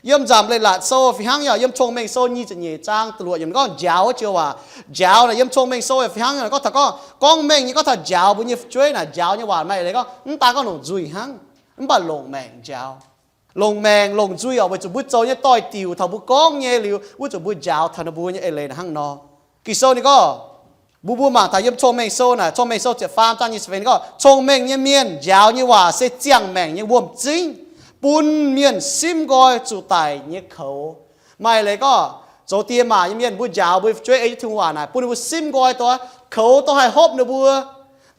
Yiem Nzamc Leiz-Latc Sou fih hnangv, yaac yiem Cong-Mengh Sou nyic ziepc nyeic zaang da'luoqc yiemc gorngv njaaux wuov joux waac. Njaaux naaic yiem Cong-Mengh Sou fih hnangv gorngv taux gorngv, gorngv mengh nyei gorngv taux njaaux mbuo nyei fu'jueiv naaic, njaaux nyei waac maaih leiz gorngv mv daan gorngv longc nzuih hnangv, mv baac longc maengc njaaux. Longc maengc, longc nzuih oc, weic zuqc mbuo zoux nyei doix-diuc taux mbuo gorngv nyei liuz, wuov zuqc mbuo njaaux taux ninh mbuo nyei eix leiz naaic hnangv nor. Ging-Sou ninh gorngv, mbuo, mbuo mangc taux yiem Cong-Mengh Sou naaic, Cong-Mengh Sou ziepc faam zaang nyic ziepc feix ninh gorngv, cong-mengh nyei mienh njaaux nyei waac se ziangh maengc nyei wuom-zingv, bun mienh simv nqoi zuqc daic nyei koux. Maaih leiz gorngv zoux diex maac nyei mienh, mbuo njaaux mbuo nyei fu'jueiv ei jienv Tin-Hungh waac naaic, bun ninh mbuo simv nqoi dongh koux dongh haih hopv ninh mbuo.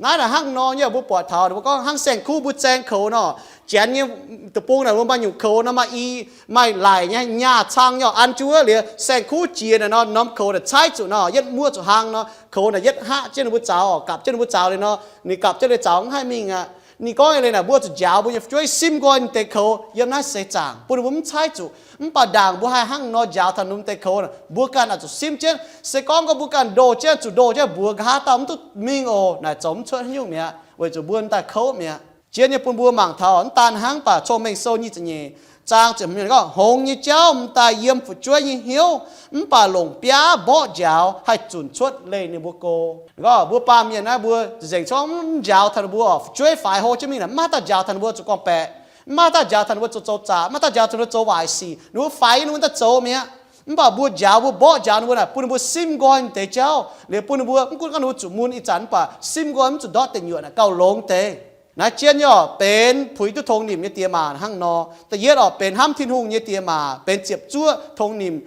Naaiv naaic hnangv nor nyei, mbuo buatc taux ninh mbuo gorngv hnangv saeng-kuv mbuo zaeng koux nor, janx nyei deic-bung naaic mbuo maaih nyungc koux nor, maaih i, maaih laic nyei, nyaah cang nyei, an jienv wuov liuz saeng-kuv jiex naaic nor, norm koux naaic caaiv zuqc nor, yietv muoqv zuqc hlang nor, koux naaic yietv haqv jienv ninh mbuo zaux, gapv jienv ninh mbuo zaux liuz nor, ninh gapv jienv liuz zaux mv haih mingh aqv. Ninh gorngv eix leiz naaic, mbuo zuqc njaaux mbuo nyei fu'jueiv simv nqoi ninh deix koux yiem naaiv seix zaangc, bun ninh mbuo mv caaiv zuqc. Mv baac ndaangc mbuo haih hnangv nor njaaux taux ninh deix koux, mbuo ganh oix zuqc simv jienv. Se gorngv gorngv mbuo ganh ndoh jienv, zuqc ndoh jienv mbuox nqa'haav dauh mv duqv mingh oc, naaic zoux mv cuotv haaix nyungc mi'aqv, weic zuqc mbuo m'daaih kouv mi'aqv. Jienv nyei bun mbuo mangc taux mv daan hnangv, mv baac Cong-Mengh Sou nyic ziepc nyeic zaang ziepc hmz gorngv, hngongx nyei jauv m'daaih yiem fu'jueiv nyei hnyouv, mv baac longc biaav mborqv njaaux haih zunc cuotv leih ninh mbuo go. Gorngv mbuo baamh mienh naaiv mbuo nzengc cuotv mv njaaux taux ninh mbuo, fu'jueiv faix hlo jienv mingh naaic, mv maaih dauh njaaux taux ninh mbuo zuqc gorngv-baeqc, mv maaih dauh njaaux taux ninh mbuo zoux zoux zaqc, mv maaih dauh njaaux taux ninh mbuo zoux waaic sic, ninh mbuo faix ninh mbuo daaih zoux mi'aqv. Mv baac mbuo njaaux mbuo mborqv njaaux ninh mbuo naaic, bun ninh mbuo simv nqoi deix jauv liuz, bun ninh mbuo mv gunv gorngv ninh mbuo zuqc mun ih zanc, mv baac simv nqoi mv zuqc ndortv deic nyuoqc naaic gauh longx deix. Naaiv jienv nyei oc, benx puix duqv tongx nimc nyei diex maac hnangv nor. Da'yietv oc, benx hnamv Tin-Hungh nyei diex maac, benx ziepc zuoqv tongx nimc,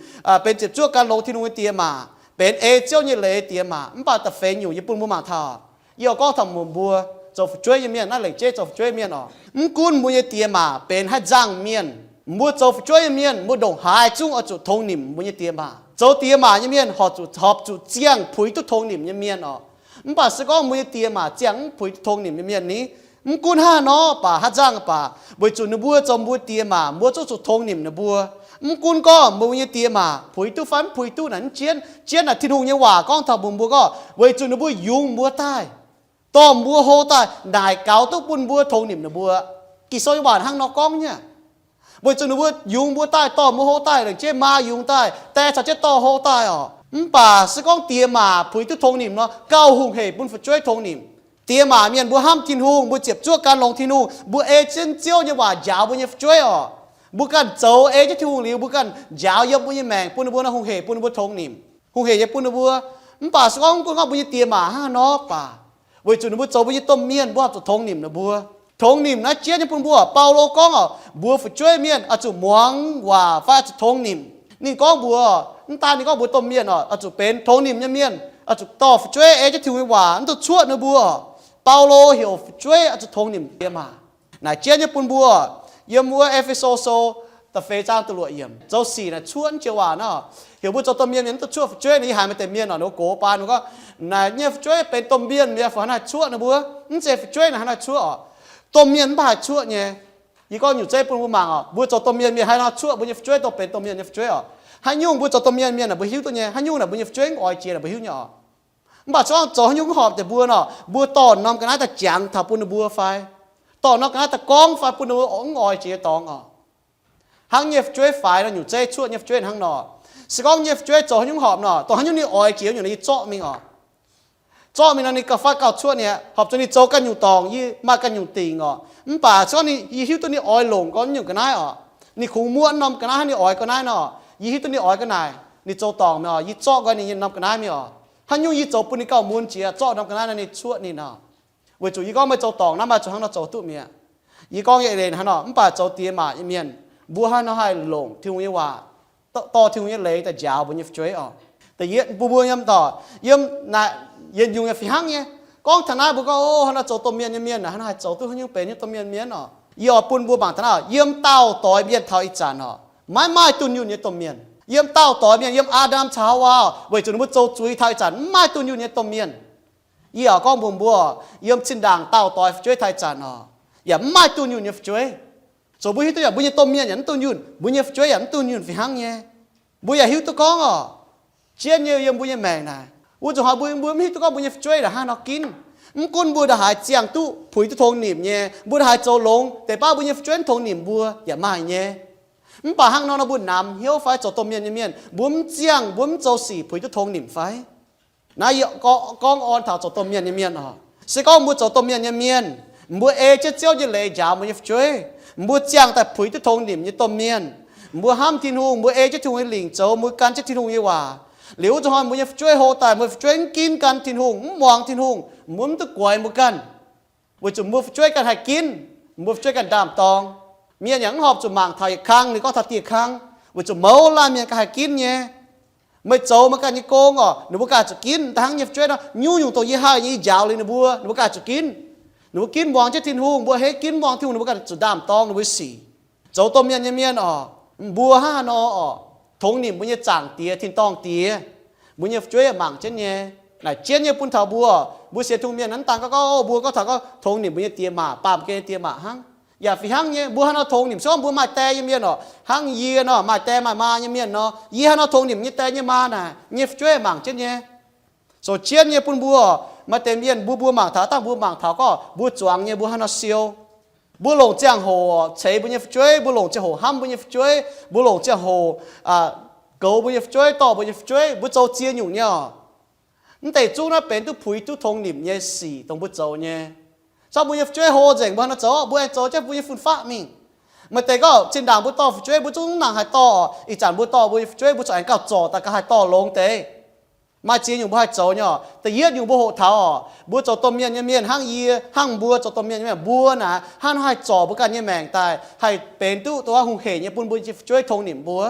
benx ziepc zuoqv gan longx Tin-Hungh nyei diex maac, benx ei Ziouv nyei leiz diex maac. Mv baac da'feix nyungc yie bun mbuo mangc taux, yie oix gorngv taux mbuo, mbuo zoux fu'jueiv nyei mienh, naaiv lengc jeiv zoux fu'jueiv mienh oc, mv gunv mbuo nyei diex maac benx haaix nzangc mienh, mbuo zoux fu'jueiv nyei mienh mbuo ndongc haaix zungv oix zuqc tongx nimc mbuo nyei diex maac. Zoux diex maac nyei mienh horpc zuqc, horpc zuqc ziangh puix duqv tongx nimc nyei mienh oc. Mv baac se gorngv mbuo nyei diex maac ziangh mv puix duqv tongx nimc nyei mienh ni, mv gunv haaix nor baac, haaix nzangc baac, weic zuqc ninh mbuo zoux mbuo diex maac, mbuo zungv zuqc tongx nimc ninh mbuo. Mv gunv gorngv mbuo nyei diex maac puix duqv fai mv puix duqv naaic, mv jienv, jienv naaic Tin-Hungh nyei waac gorngv taux mbuox mbuo gorngv, weic zuqc ninh mbuo yungz mbuo daaih, dorh mbuo hlo daaih naaic gaux duqv bun mbuo tongx nimc ninh mbuo. Ging-Sou nyei waac hnangv nor gorngv nyei. Weic zuqc ninh mbuo yungz mbuo daaih, dorh mbuo hlo daaih, lengc jeiv maa yungz daaih, die caux jienv dorh hlo daaih oc. Mv baac se gorngv diex maac puix duqv tongx nimc nor, gauh hungh hec bun fu'jueiv tongx nimc. Diex maac mienh mbuo hnamv Tin-Hungh, mbuo ziepc zuoqv gan longx Tin-Hungh, mbuo ei jienv Ziouv nyei waac njaaux mbuo nyei fu'jueiv oc. Mbuo ganh zoux ei jienv Tin-Hungh liuz, mbuo ganh njaaux yiem mbuo nyei maengc bun ninh mbuo nor, hungh hec bun ninh mbuo tongx nimc, hungh hec nyei bun ninh mbuo. Mv baac se gorngv mv gunv gorngv mbuo nyei diex maac hnangv haaix nor baac, weic zuqc ninh mbuo zoux mbuo nyei domh mienh, mbuo horpc zuqc tongx nimc ninh mbuo. Tongx nimc naaiv jienv nyei bun mbuo, Baulo gorngv oc, mbuo fu'jueiv mienh oix zuqc muangx waac fai oix zuqc tongx nimc. Ninh gorngv mbuox, mv daan ninh gorngv mbuox domh mienh oc, oix zuqc benx tongx nimc nyei mienh, oix zuqc dorh fu'jueiv ei jienv Tin-Hungh nyei waac, mv duqv cuoqv ninh mbuo oc. Baulo heuc fu'jueiv oix zuqc tongx nimc diex maac. Naaic jienv nyei bun mbuo, yiem wuov E^fe^so Sou da'feix zaang da'luoqc yiemc, zoux sic naaic cuoqv naaiv joux waac nor. Heuc mbuo zoux domh mienh mienh mv duqv cuoqv fu'jueiv nor. Yie haiz maaih deix mienh oc, ninh mbuo gox baan ninh gorngv, naaic nyei fu'jueiv benx domh mienh mi'aqv, fai hnangv naaiv cuoqv ninh mbuo, mv zeiz fu'jueiv naaic hnangv naaiv cuoqv oc. Domh mienh mv baac haih cuoqv nyei. Yie gorngv nyungc zeiv bun mbuo mangc oc, mbuo zoux domh mienh mienh haaix nor cuoqv mbuo nyei fu'jueiv, dongh benx domh mienh nyei fu'jueiv oc. Haaix nyungc mbuo zoux domh mienh mienh naaic mbuo hiuv duqv nyei, haaix nyungc naaic mbuo nyei fu'jueiv mv oix jiex naaic mbuo hiuv nyei oc. Mv baac se gorngv zoux haaix nyungc horpc deix mbuo nor, mbuo dorh norm ga'naaiv daaih jangx taux bun ninh mbuo fai, dorh norm ga'naaiv daaih gorngv fai bun ninh mbuo mv oix jiex nyei dorngx oc. Hnangv nyei fu'jueiv faix nor, nyungc zeiv cuoqv nyei fu'jueiv hnangv nor. Se gorngv nyei fu'jueiv zoux haaix nyungc horpc nor, dongh haaix nyungc ninh oix jiex nyungc naaic yie zorqv mingh oc. Zorqv mingh nor ninh gauh fai gauh cuoqv nyei, horpc zuqc ninh zoux ganh nyungc dorngc, yie maaih ganh nyungc dingc oc. Mv baac se gorngv ninh, yie hiuv duqv ninh oix longc gorngv nyungc ga'naaiv oc, ninh kungx muoqv norm ga'naaiv hnangv ninh oix ga'naaiv nor, yie hiuv duqv ninh oix ga'naaiv, ninh zoux dorngc mingh oc, yie zorqv nqoi ninh nyei norm ga'naaiv mingh oc. Haaix nyungc yie zoux bun ninh gauh mun jiex, zorqv norm ga'naaiv nor ninh cuoqv ninh oc. Weic zuqc yie gorngv meih zoux dorngc naaiv, meih zuqc hnangv nor zoux duqv mi'aqv. Yie gorngv nyei eix leiz hnangv nor. Mv baac zoux diex maac nyei mienh, mbuo hnangv nor haih longc Tin-Hungh nyei waac, dorh Tin-Hungh nyei leiz daaih njaaux mbuo nyei fu'jueiv oc. Da'yietv bun mbuo yiem dorc, yiem naaic yietc nyungc yaac fih hnangv nyei. Gorngv taux naaiv mbuo gorngv, o, hnangv nor zoux domh mienh nyei mienh, hnangv nor haih zoux duqv haaix nyungc benx nyei domh mienh mienh oc. Yie oix bun mbuo mangc taux naaiv, yiem daauh doix mienh taux ih zanc oc, maiv maaih dunh yunh nyei domh mienh. Yiem daauh doix mienh, yiem Aa^ndam caux Haawaa oc, weic zuqc ninh mbuo zoux zuiz taux ih zanc mv maaih dunh yunh nyei domh mienh. Yie oix gorngv mbuox mbuo, yiem zinh ndaangc daauh doix fu'jueiv taux ih zanc oc, yaac mv maaih dunh yunh nyei fu'jueiv. Zoux mbuo hiuv duqv yaac mbuo nyei domh mienh yaac mv dunh yunh, mbuo nyei fu'jueiv yaac mv dunh yunh fih hnangv nyei. Mbuo yaac hiuv duqv gorngv oc, jienv nyei yiem mbuo nyei maengc naaic, wuov zuqc hnoi mbuo, mbuo mv hiuv duqv gorngv mbuo nyei fu'jueiv ndongc haaix nor ginv. Mv gunv mbuo ndongc haaix ziangh duqv puix duqv tongx nimc nyei, mbuo ndongc haaix zoux longx, deix baav mbuo nyei fu'jueiv mv tongx nimc mbuo yaac maaih nyei. Mv baac hnangv nor nor mbuo namx hnyouv fai? Zoux domh mienh nyei mienh mbuo mv ziangh, mbuo mv zoux sic puix duqv tongx nimc fai? Naaiv yie gorngv orn taux zoux domh mienh nyei mienh oc. Se gorngv mbuo zoux domh mienh nyei mienh, mbuo ei jienv Ziouv nyei leiz njaaux mbuo nyei fu'jueiv, mbuo ziangh daaih puix duqv tongx nimc nyei domh mienh, mbuo hnamv Tin-Hungh, mbuo ei jienv Tin-Hungh nyei lingc zoux, mbuo gan jienv Tin-Hungh nyei waac, liuz wuov zuqc hnoi mbuo nyei fu'jueiv hlo daaih, mbuo fu'jueiv mv ginv gan Tin-Hungh, mv muangx Tin-Hungh, mbuo mv duqv guaix mbuo ganh, weic zuqc mbuo fu'jueiv ganh haih ginv, mbuo fu'jueiv ganh ndaam-dorng. Mienh yaac mv horpc zuqc mangc taux yietc kang, ninh gorngv taux dieh kang, weic zuqc mouz laanh mienh ganh haih ginv nyei. Meih zoux meih ganh nyei gong oc, ninh mbuo ganh zuqc ginv. Da'hnangv nyei fu'jueiv nor, nyungc-nyungc dongh yie haih nyei, yie njaaux liuz ninh mbuo, ninh mbuo ganh zuqc ginv. Ninh mbuo ginv muangx jienv Tin-Hungh, mbuo henv ginv muangx Tin-Hungh, ninh mbuo ganh zuqc ndaam-dorng ninh mbuo sic. Zoux domh mienh nyei mienh oc, mbuo hnangv haaix nor oc, tongx nimc mbuo nyei Zaangc Diex, tin-dorngh Diex, mbuo nyei fu'jueiv mangc jienv nyei. Naaic jienv nyei bun taux mbuo, mbuo sienx Tin-Hungh mienh hnamv dangh gorngv, o, mbuo gorngv taux gorngv tongx nimc mbuo nyei diex maac, baamh gen nyei diex maac hnangv. Yaac fih hnangv nyei, mbuo hnangv nor tongx nimc, se gorngv mbuo maaih die nyei mienh oc, hnangv yie nor maaih die maaih maa nyei mienh nor, yie hnangv nor tongx nimc nyei die nyei maa naaic, nyei fu'jueiv mangc jienv nyei. Zoux jienv nyei bun mbuo, maaih deix mienh mbuo, mbuo mangc taux, dangh mbuo mangc taux gorngv mbuo zuangx nyei mbuo hnangv nor siou. Mbuo longc ziangh hoc ceix mbuo nyei fu'jueiv, mbuo longc ziangh hoc hnamv mbuo nyei fu'jueiv, mbuo longc ziangh hoc goux mbuo nyei fu'jueiv, dorh mbuo nyei fu'jueiv, mbuo zoux ziex nyungc nyei oc. Mv deix zungv naaiv benx duqv puix duqv tongx nimc nyei sic dongh mbuo zoux nyei. Caux mbuo nyei fu'jueiv hlo nzengc, mbuo hnangv nor zoux, mbuo aengx zoux jienv mbuo nyei fun-faqv mingh. Maaih deix gorngv zinh ndaangc mbuo dorh fu'jueiv mbuo zungv mv nangc haih dorh, ih zanc mbuo dorh mbuo nyei fu'jueiv mbuo corc aengx gauh zorc daaih gauh haih dorh longx deix. Maaih ziex nyungc mbuo haih zoux nyei oc. Da'yietv nyungc mbuo hoqc taux oc, mbuo zoux domh mienh nyei mienh hnangv yie, hnangv mbuo zoux domh mienh nyei mienh, mbuo naaic hnangv nor haih zorc mbuo ganh nyei maengc daaih haih benx duqv dongh wuov hungh heic nyei bun mbuo nyei fu'jueiv tongx nimc mbuo.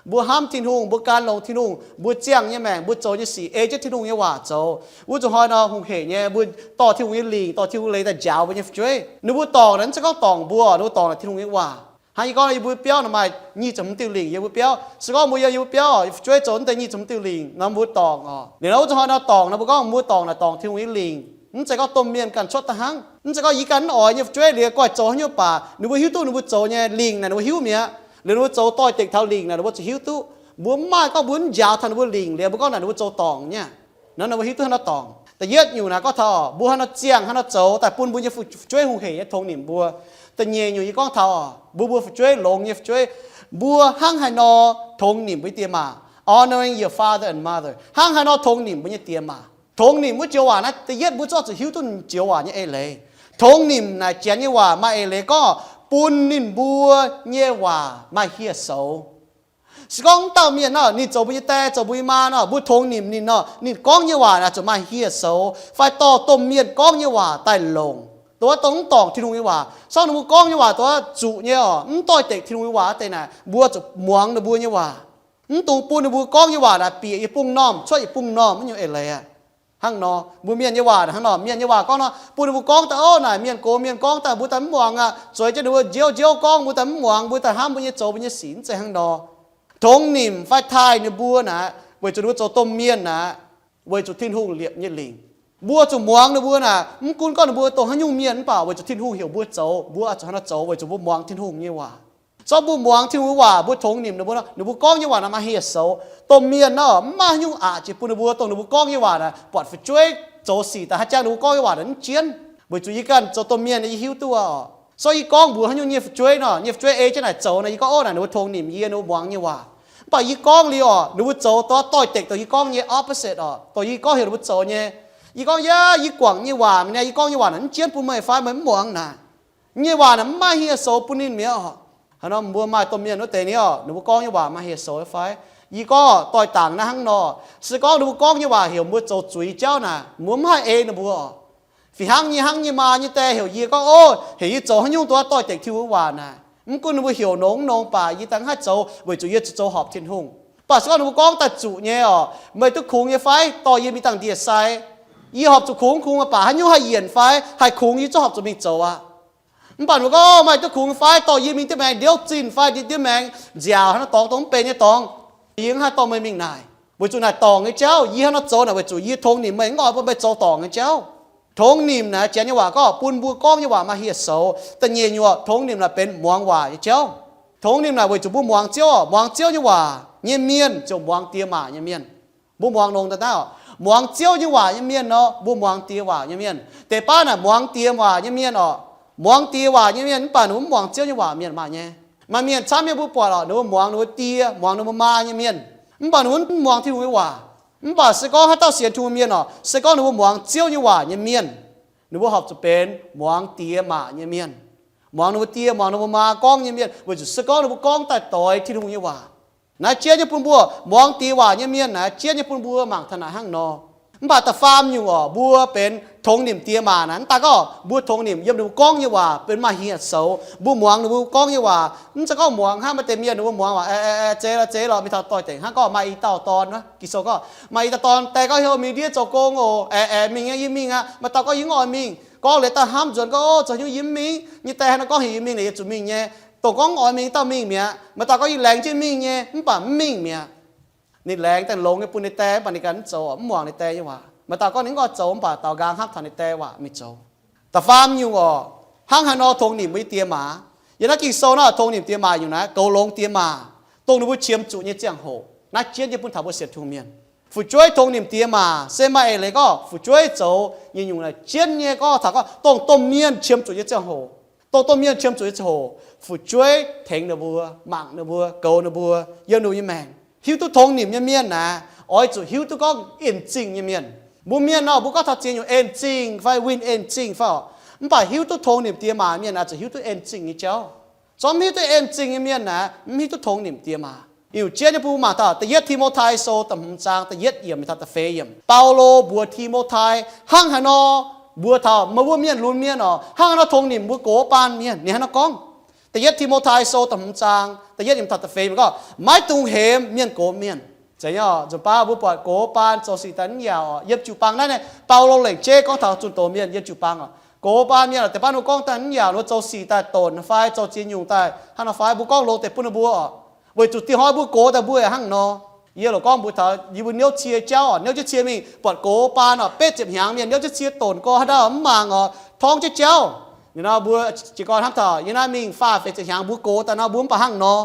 Mbuo hnamv Tin-Hungh, mbuo gan longx Tin-Hungh, mbuo ziangh nyei maengc, mbuo zoux nyei sic ei jienv Tin-Hungh nyei waac zoux, wuov zuqc hnoi nor hungh heic nyei mbuo dorh Tin-Hungh nyei lingc, dorh Tin-Hungh nyei leiz daaih njaaux mbuo nyei fu'jueiv. Ninh mbuo dorngc naaic mv zeiz gorngv dorngc mbuo, ninh mbuo dorngc naaic Tin-Hungh nyei waac. Hnangv yie gorngv yie mbuo biauv nor maaih nyic ziepc hmz diuh lingc yie mbuo biauv. Se gorngv mbuo yiem yie mbuo biauv fu'jueiv zoux mv deix nyic ziepc hmz diuh lingc nor mbuo dorngc oc. Liuz nor wuov zuqc hnoi nor dorngc nor mbuo gorngv mbuo dorngc naaic dorngc Tin-Hungh nyei lingc. Mv zeiz gorngv domh mienh ganh cuotv daaih hnangv. Mv zeiz gorngv yie ganh mv oix nyei fu'jueiv liuz guaih zoux haaix nyungc baac ninh mbuo hiuv duqv ninh mbuo zoux nyei lingc naaic ninh mbuo hiuv mi'aqv. Liuz ninh mbuo zoux doix-dekc taux lingc naaic ninh mbuo zuqc hiuv duqv. Mbuo mv maaih gorngv mbuo mv njaaux taux ninh mbuo lingc liuz mbuo gorngv naaic ninh mbuo zoux dorngc nyei. Nor ninh mbuo hiuv duqv hnangv nor dorngc. Da'yietv nyungc naaic gorngv taux mbuo hnangv nor ziangh hnangv nor zoux daaih bun mbuo nyei fu'jueiv hungh heic nyei tongx nimc mbuo. Da'nyeic nyungc yie gorngv taux mbuo, mbuo fu'jueiv longx nyei fu'jueiv, mbuo hnangv haaix nor tongx nimc mbuo nyei diex maac. Honoring your father and mother, hnangv haaix nor tongx nimc mbuo nyei diex maac. Tongx nimc wuov joux waac naaiv da'yietv mbuo zorqv zuqc hiuv duqv joux waac nyei eix leiz. Tongx nimc naaic janx nyei waac maaih eix leiz gorngv bun ninh mbuo nyei waac maaih hieh soux. Se gorngv wuov dauh mienh nor ninh zoux mbuo nyei die zoux mbuo nyei maa nor, mbuo tongx nimc ninh nor, ninh gorngv nyei waac naaic zuqc maaih hieh soux fai dorh domh mienh gorngv nyei waac daaih longc, dongh wuov dongh mv dorngc Tin-Hungh nyei waac. Se gorngv ninh mbuo gorngv nyei waac dongh wuov zuqc nyei oc, mv doix-dekc Tin-Hungh nyei waac wuov deix naaic mbuo zuqc muangx ninh mbuo nyei waac. Mv dungx bun ninh mbuo gorngv nyei waac naaic bieqc yietc bungx normh cuotv yietc bungx normh, mv nyungc eix leiz aqv. Hnangv nor mbuo mienh nyei waac naaic hnangv nor, mienh nyei waac gorngv nor bun ninh mbuo gorngv daaih, ov, naaic mienh gox mienh gorngv daaih mbuo daaih mv muangx aqv. Zueiz jienv ninh mbuo nziouv nziouv gorngv, mbuo daaih mv muangx, mbuo daaih hnamv mbuo nyei zoux mbuo nyei sic, mv zeiz hnangv nor. Tongx nimc fai taaih ninh mbuo naaic weic zuqc ninh mbuo zoux domh mienh naaic, weic zuqc Tin-Hungh liepc nyei lingc. Mbuo zuqc muangx ninh mbuo naaic, mv gunv gorngv ninh mbuo dongh haaix nyungc mienh mv baac weic zuqc Tin-Hungh heuc mbuo zoux, mbuo oix zuqc hnangv nor zoux weic zuqc mbuo muangx Tin-Hungh nyei waac. Se gorngv mbuo muangx Tin-Hungh nyei waac, mbuo tongx nimc ninh mbuo nor, ninh mbuo gorngv nyei waac naaic maaih hieh soux. Domh mienh nor mv maaih haaix nyungc aqc jiex bun ninh mbuo, dongh ninh mbuo gorngv nyei waac naaic buatc fu'jueiv zoux sic daaih haaix jangx ninh mbuo gorngv nyei waac naaic mv jienv. Weic zuqc yie ganh zoux domh mienh yie hiuv duqv oc. Se gorngv yie gorngv mbuox haaix nyungc nyei fu'jueiv nor, nyei fu'jueiv ei jienv naaic zoux nor, yie gorngv, ov, naaic ninh mbuo tongx nimc yie, ninh mbuo muangx nyei waac. Mv baac yie gorngv liuz oc, ninh mbuo zoux dongh doix-dekc dongh yie gorngv nyei opposite oc, dongh yie gorngv heuc ninh mbuo zoux nyei. Yie gorngv, yaac yie guangc nyei waac mi'aqv, yie gorngv nyei waac naaic mv jienv bun meih fai meih mv muangx naaic. Nyei waac naaic mv maaih hieh soux bun ninh mi'aqv oc. Hnangv nor mbuo maaih domh mienh wuov deix ni oc, ninh mbuo gorngv nyei waac maaih hieh soux fai? Yie gorngv doix-dangc naaiv hnangv nor, se gorngv ninh mbuo gorngv nyei waac heuc mbuo zoux zuiz jauv naaic, mbuo mv haih ei ninh mbuo oc. Fih hnangv nyei, hnangv nyei maa nyei die heuc yie gorngv, ov, heuc yie zoux haaix nyungc dongh doix-dekc Tin-Hungh waac naaic, mv gunv ninh mbuo heuc nongx nongx baac yie daaih mv haih zoux weic zuqc yie zuqc zoux horpc Tin-Hungh. Mv baac se gorngv ninh mbuo gorngv daaih zuqc nyei oc, meih duqv kungx nyei fai, dorh yie mingh dangh ndie-sai. Yie horpc zuqc kungx, kungx baac haaix nyungc haih yienc fai haih kungx, yie zungv horpc zuqc mingh zoux aqv. Mv baac ninh mbuo gorngv, meih duqv kungx fai, dorh yie mingh diuh maengx ndiouv zinh fai diuh maengx nziaauc hnangv nor dorngx dongh mv benx nyei dorngx, yie mv haih dorh meih mingh naaic. Weic zuqc naaic dorngc nyei jauv, yie hnangv nor zoux naaic weic zuqc yie tongx nimc meih, mv oix bun meih zoux dorngc nyei jauv. Tongx nimc naaic janx nyei waac gorngv bun mbuo gorngv nyei waac maaih hieh soux. Da'nyeic nyuoqc, tongx nimc naaic benx muangx waac nyei jauv. Tongx nimc naaic weic zuqc mbuo muangx Ziouv oc. Muangx Ziouv nyei waac nyei mienh ziouc muangx diex maac nyei mienh. Mbuo muangx longx daaih naaiv oc, muangx Ziouv nyei waac nyei mienh nor, mbuo muangx diex waac nyei mienh. Deix baav naaic muangx diex waac nyei mienh oc, muangx diex waac nyei mienh mv baac ninh mbuo mv muangx Ziouv nyei waac mienh maaih nyei. Maaih mienh camv nyei mbuo buatc oc, ninh mbuo muangx ninh mbuo die, muangx ninh mbuo maa nyei mienh, mv baac ninh mbuo mv muangx Tin-Hungh nyei waac. Mv baac se gorngv haaix dauh sienx Tin-Hungh mienh oc, se gorngv ninh mbuo muangx Ziouv nyei waac nyei mienh, ninh mbuo horpc zuqc benx muangx diex maac nyei mienh, muangx ninh mbuo die, muangx ninh mbuo maa gorngv nyei mienh, weic zuqc se gorngv ninh mbuo gorngv daaih doix Tin-Hungh nyei waac. Naaiv jienv nyei bun mbuo muangx diex waac nyei mienh, naaiv jienv nyei bun mbuo mangc taux naaic hnangv nor. Mv baac da'faam nyungc orqc, mbuo benx tongx nimc diex maac naaic, mv daaih gorngv mbuo tongx nimc yiem ninh mbuo gorngv nyei waac benx maaih hieh soux, mbuo muangx ninh mbuo gorngv nyei waac, mv zeiz gorngv muangx hnangv maaih deix mienh ninh mbuo muangx waac, aeqv, aeqv, zeiz lorqc, zeiz lorqc, mingh taux doix-dekc hnangv gorngv maaih i dauh dorn, Ging-Sou gorngv maaih i dauh dorn die gorngv, Heuc mingh ndiev zoux gong oc. Aeqv, aeqv, mingh nyei, yie mingh aqv. Maaih dauh gorngv, Yie mv oix mingh. Gorngv liuz daaih hnamv nzuonx gorngv, Ov, zoux hnyouv yie mv mingh nyei, die haaix nor gorngv heuc yie mingh naaic yie zuqc mingh nyei. Dongh gorngv mv oix mingh dauh mingh mi'aqv. Maaih dauh gorngv, Yie laengz jienv mingh nyei, mv baac mv mingh mi'aqv. Ninh laengz daaih longx nyei bun ninh die, mv baac ninh ganh mv zoux, mv muangx ninh die nyei waac. Maaih dauh gorngv ninh mv oix zoux, mv baac daaux nqaang hnamv taux ninh die waac mingh zoux. Da'faam nyungc orqc, hnangv haaix nor tongx nimc mbuo nyei diex maac? Yiem naaiv Ging-Sou nor, tongx nimc diex maac nyungc naaiv goux longx diex maac, dongh ninh mbuo qiemx zuqc nyei ziangh hoc. Naaiv jienv nyei bun taux mbuo sienx Tin-Hungh mienh. Fu'jueiv tongx nimc diex maac se maaih eix leiz gorngv fu'jueiv zoux nyei nyungc naaic jienv nyei gorngv taux gorngv dongh domh mienh qiemx zuqc nyei ziangh hoc. Dongh domh mienh qiemx zuqc nyei ziangh hoc, fu'jueiv tengx ninh mbuo, mangc ninh mbuo, goux ninh mbuo, yiem ninh mbuo nyei maengc. Hiuv duqv tongx nimc nyei mienh naaic, oix zuqc hiuv duqv gorngv en zingh nyei mienh. Mbuo mienh nor, mbuo gorngv taux ziex nyungc en zingh fai winh en zingh fai orqc, mv baac hiuv duqv tongx nimc diex maac mienh naaic zuqc hiuv duqv en zingh nyei jauv. Zorqv mv hiuv duqv en zingh nyei mienh naaic, mv hiuv duqv tongx nimc diex maac. Iu jienv nyei bun mangc taux da'yietv Ti^mo^tai Sou da'hmz zaang da'yietv yiemc mingh taux da'feix yiemc. Baulo mbuox Ti^mo^tai hnangv haaix nor mbuox taux meih mbuo mienh lunx mienh orqc, hnangv haaix nor tongx nimc mbuo gox baan mienh. Ninh hnangv haaix nor gorngv? Da'yietv Ti^mo^tai Sou da'hmz zaang da'yietv yiemc taux da'feix yiemc gorngv, Maiv dungx hemx mienh gox mienh. Zeiz nyei orqc, nzunc baav mbuo buatc gox baan zoux sic daaih mv yaauc orqc. Yiem jiu-baang naaiv, Baulo lengc jeiv gorngv taux zunh doz mienh yiem jiu-baang orqc. Gox baan mienh orqc, deix baav ninh mbuo gorngv daaih mv yaauc, ninh mbuo zoux sic daaih donc fai zoux ziex nyungc daaih hnangv nor fai, mbuo gorngv loz deix bun ninh mbuo orqc, weic zuqc dieh hnoi mbuo gox daaih mbuo yaac hnangv nor. Yie loc gorngv mbuo taux yie mbuo niouv cie jauv orqc, niouv jienv cie mingh buatc gox baan orqc, betv ziepc hnyangx mienh niouv jienv cie donc gorx haaix dauh mv mangc orqc, torngv jienv jauv. Ninh nor mbuo jiez gorn hnamv taux yie naaiv mingh faah feix ziepc hnyangx mbuo gox daaih nor mbuo mv baac hnangv nor.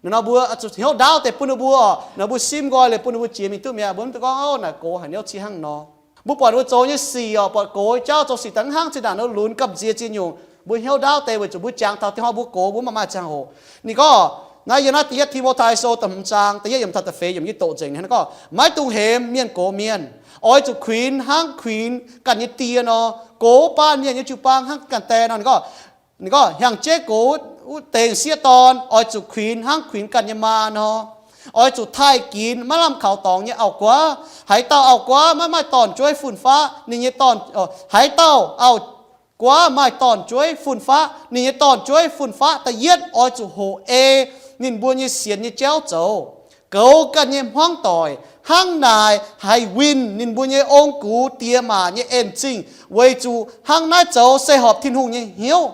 Ninh nor mbuo zuqc hnyouv ndaauv deix bun ninh mbuo orqc, ninh mbuo simv nqoi liuz bun ninh mbuo jiex mingh duqv mi'aqv. Mbuo mv dungx gorngv, Ov, naaic gox haic niouv cie hnangv nor. Mbuo buatc ninh mbuo zoux nyei sic orqc, buatc gox jauv zoux sic daaih mv hnangv zinh ndaangc ninh lunx gamh nziex ziex nyungc, mbuo hnyouv ndaauv deix weic zuqc mbuo jangx taux dieh hnoi mbuo gox mbuo mv maaih ziangh hoc. Ninh gorngv naaiv yiem naaiv da'yietv Ti^mo^tai Sou da'hmz zaang da'yietv yiemc taux da'feix yiemc yie doqc nzengc hnangv gorngv, Maiv dungx hemx mienh gox mienh. Oix zuqc kuinx hnangv kuinx ganh nyei die nor, gox baan mienh yiem jiu-baang hnangv ganh die nor. Ninh gorngv, ninh gorngv, Hnyangx-jeiv gox wuov dengc sieqv dorn oix zuqc kuinx hnangv kuinx ganh nyei maa nor. Oix zuqc taaih ginx maiv lamh kaux dorngx nyei auv-guaav. Haaix dauh auv-guaav maiv maaih dorn-jueiv fun-faqv, ninh nyei dorn, haaix dauh auv-guaav maaih dorn-jueiv fun-faqv, ninh nyei dorn-jueiv fun-faqv da'yietv oix zuqc hoqc ei ninh mbuo nyei sienx nyei jauv zoux, goux ganh nyei hmuangv doic. Hnangv naaic haih winh ninh mbuo nyei ong-gux diex maac nyei en zingh, weic zuqc hnangv naaiv zoux se horpc Tin-Hungh nyei hnyouv.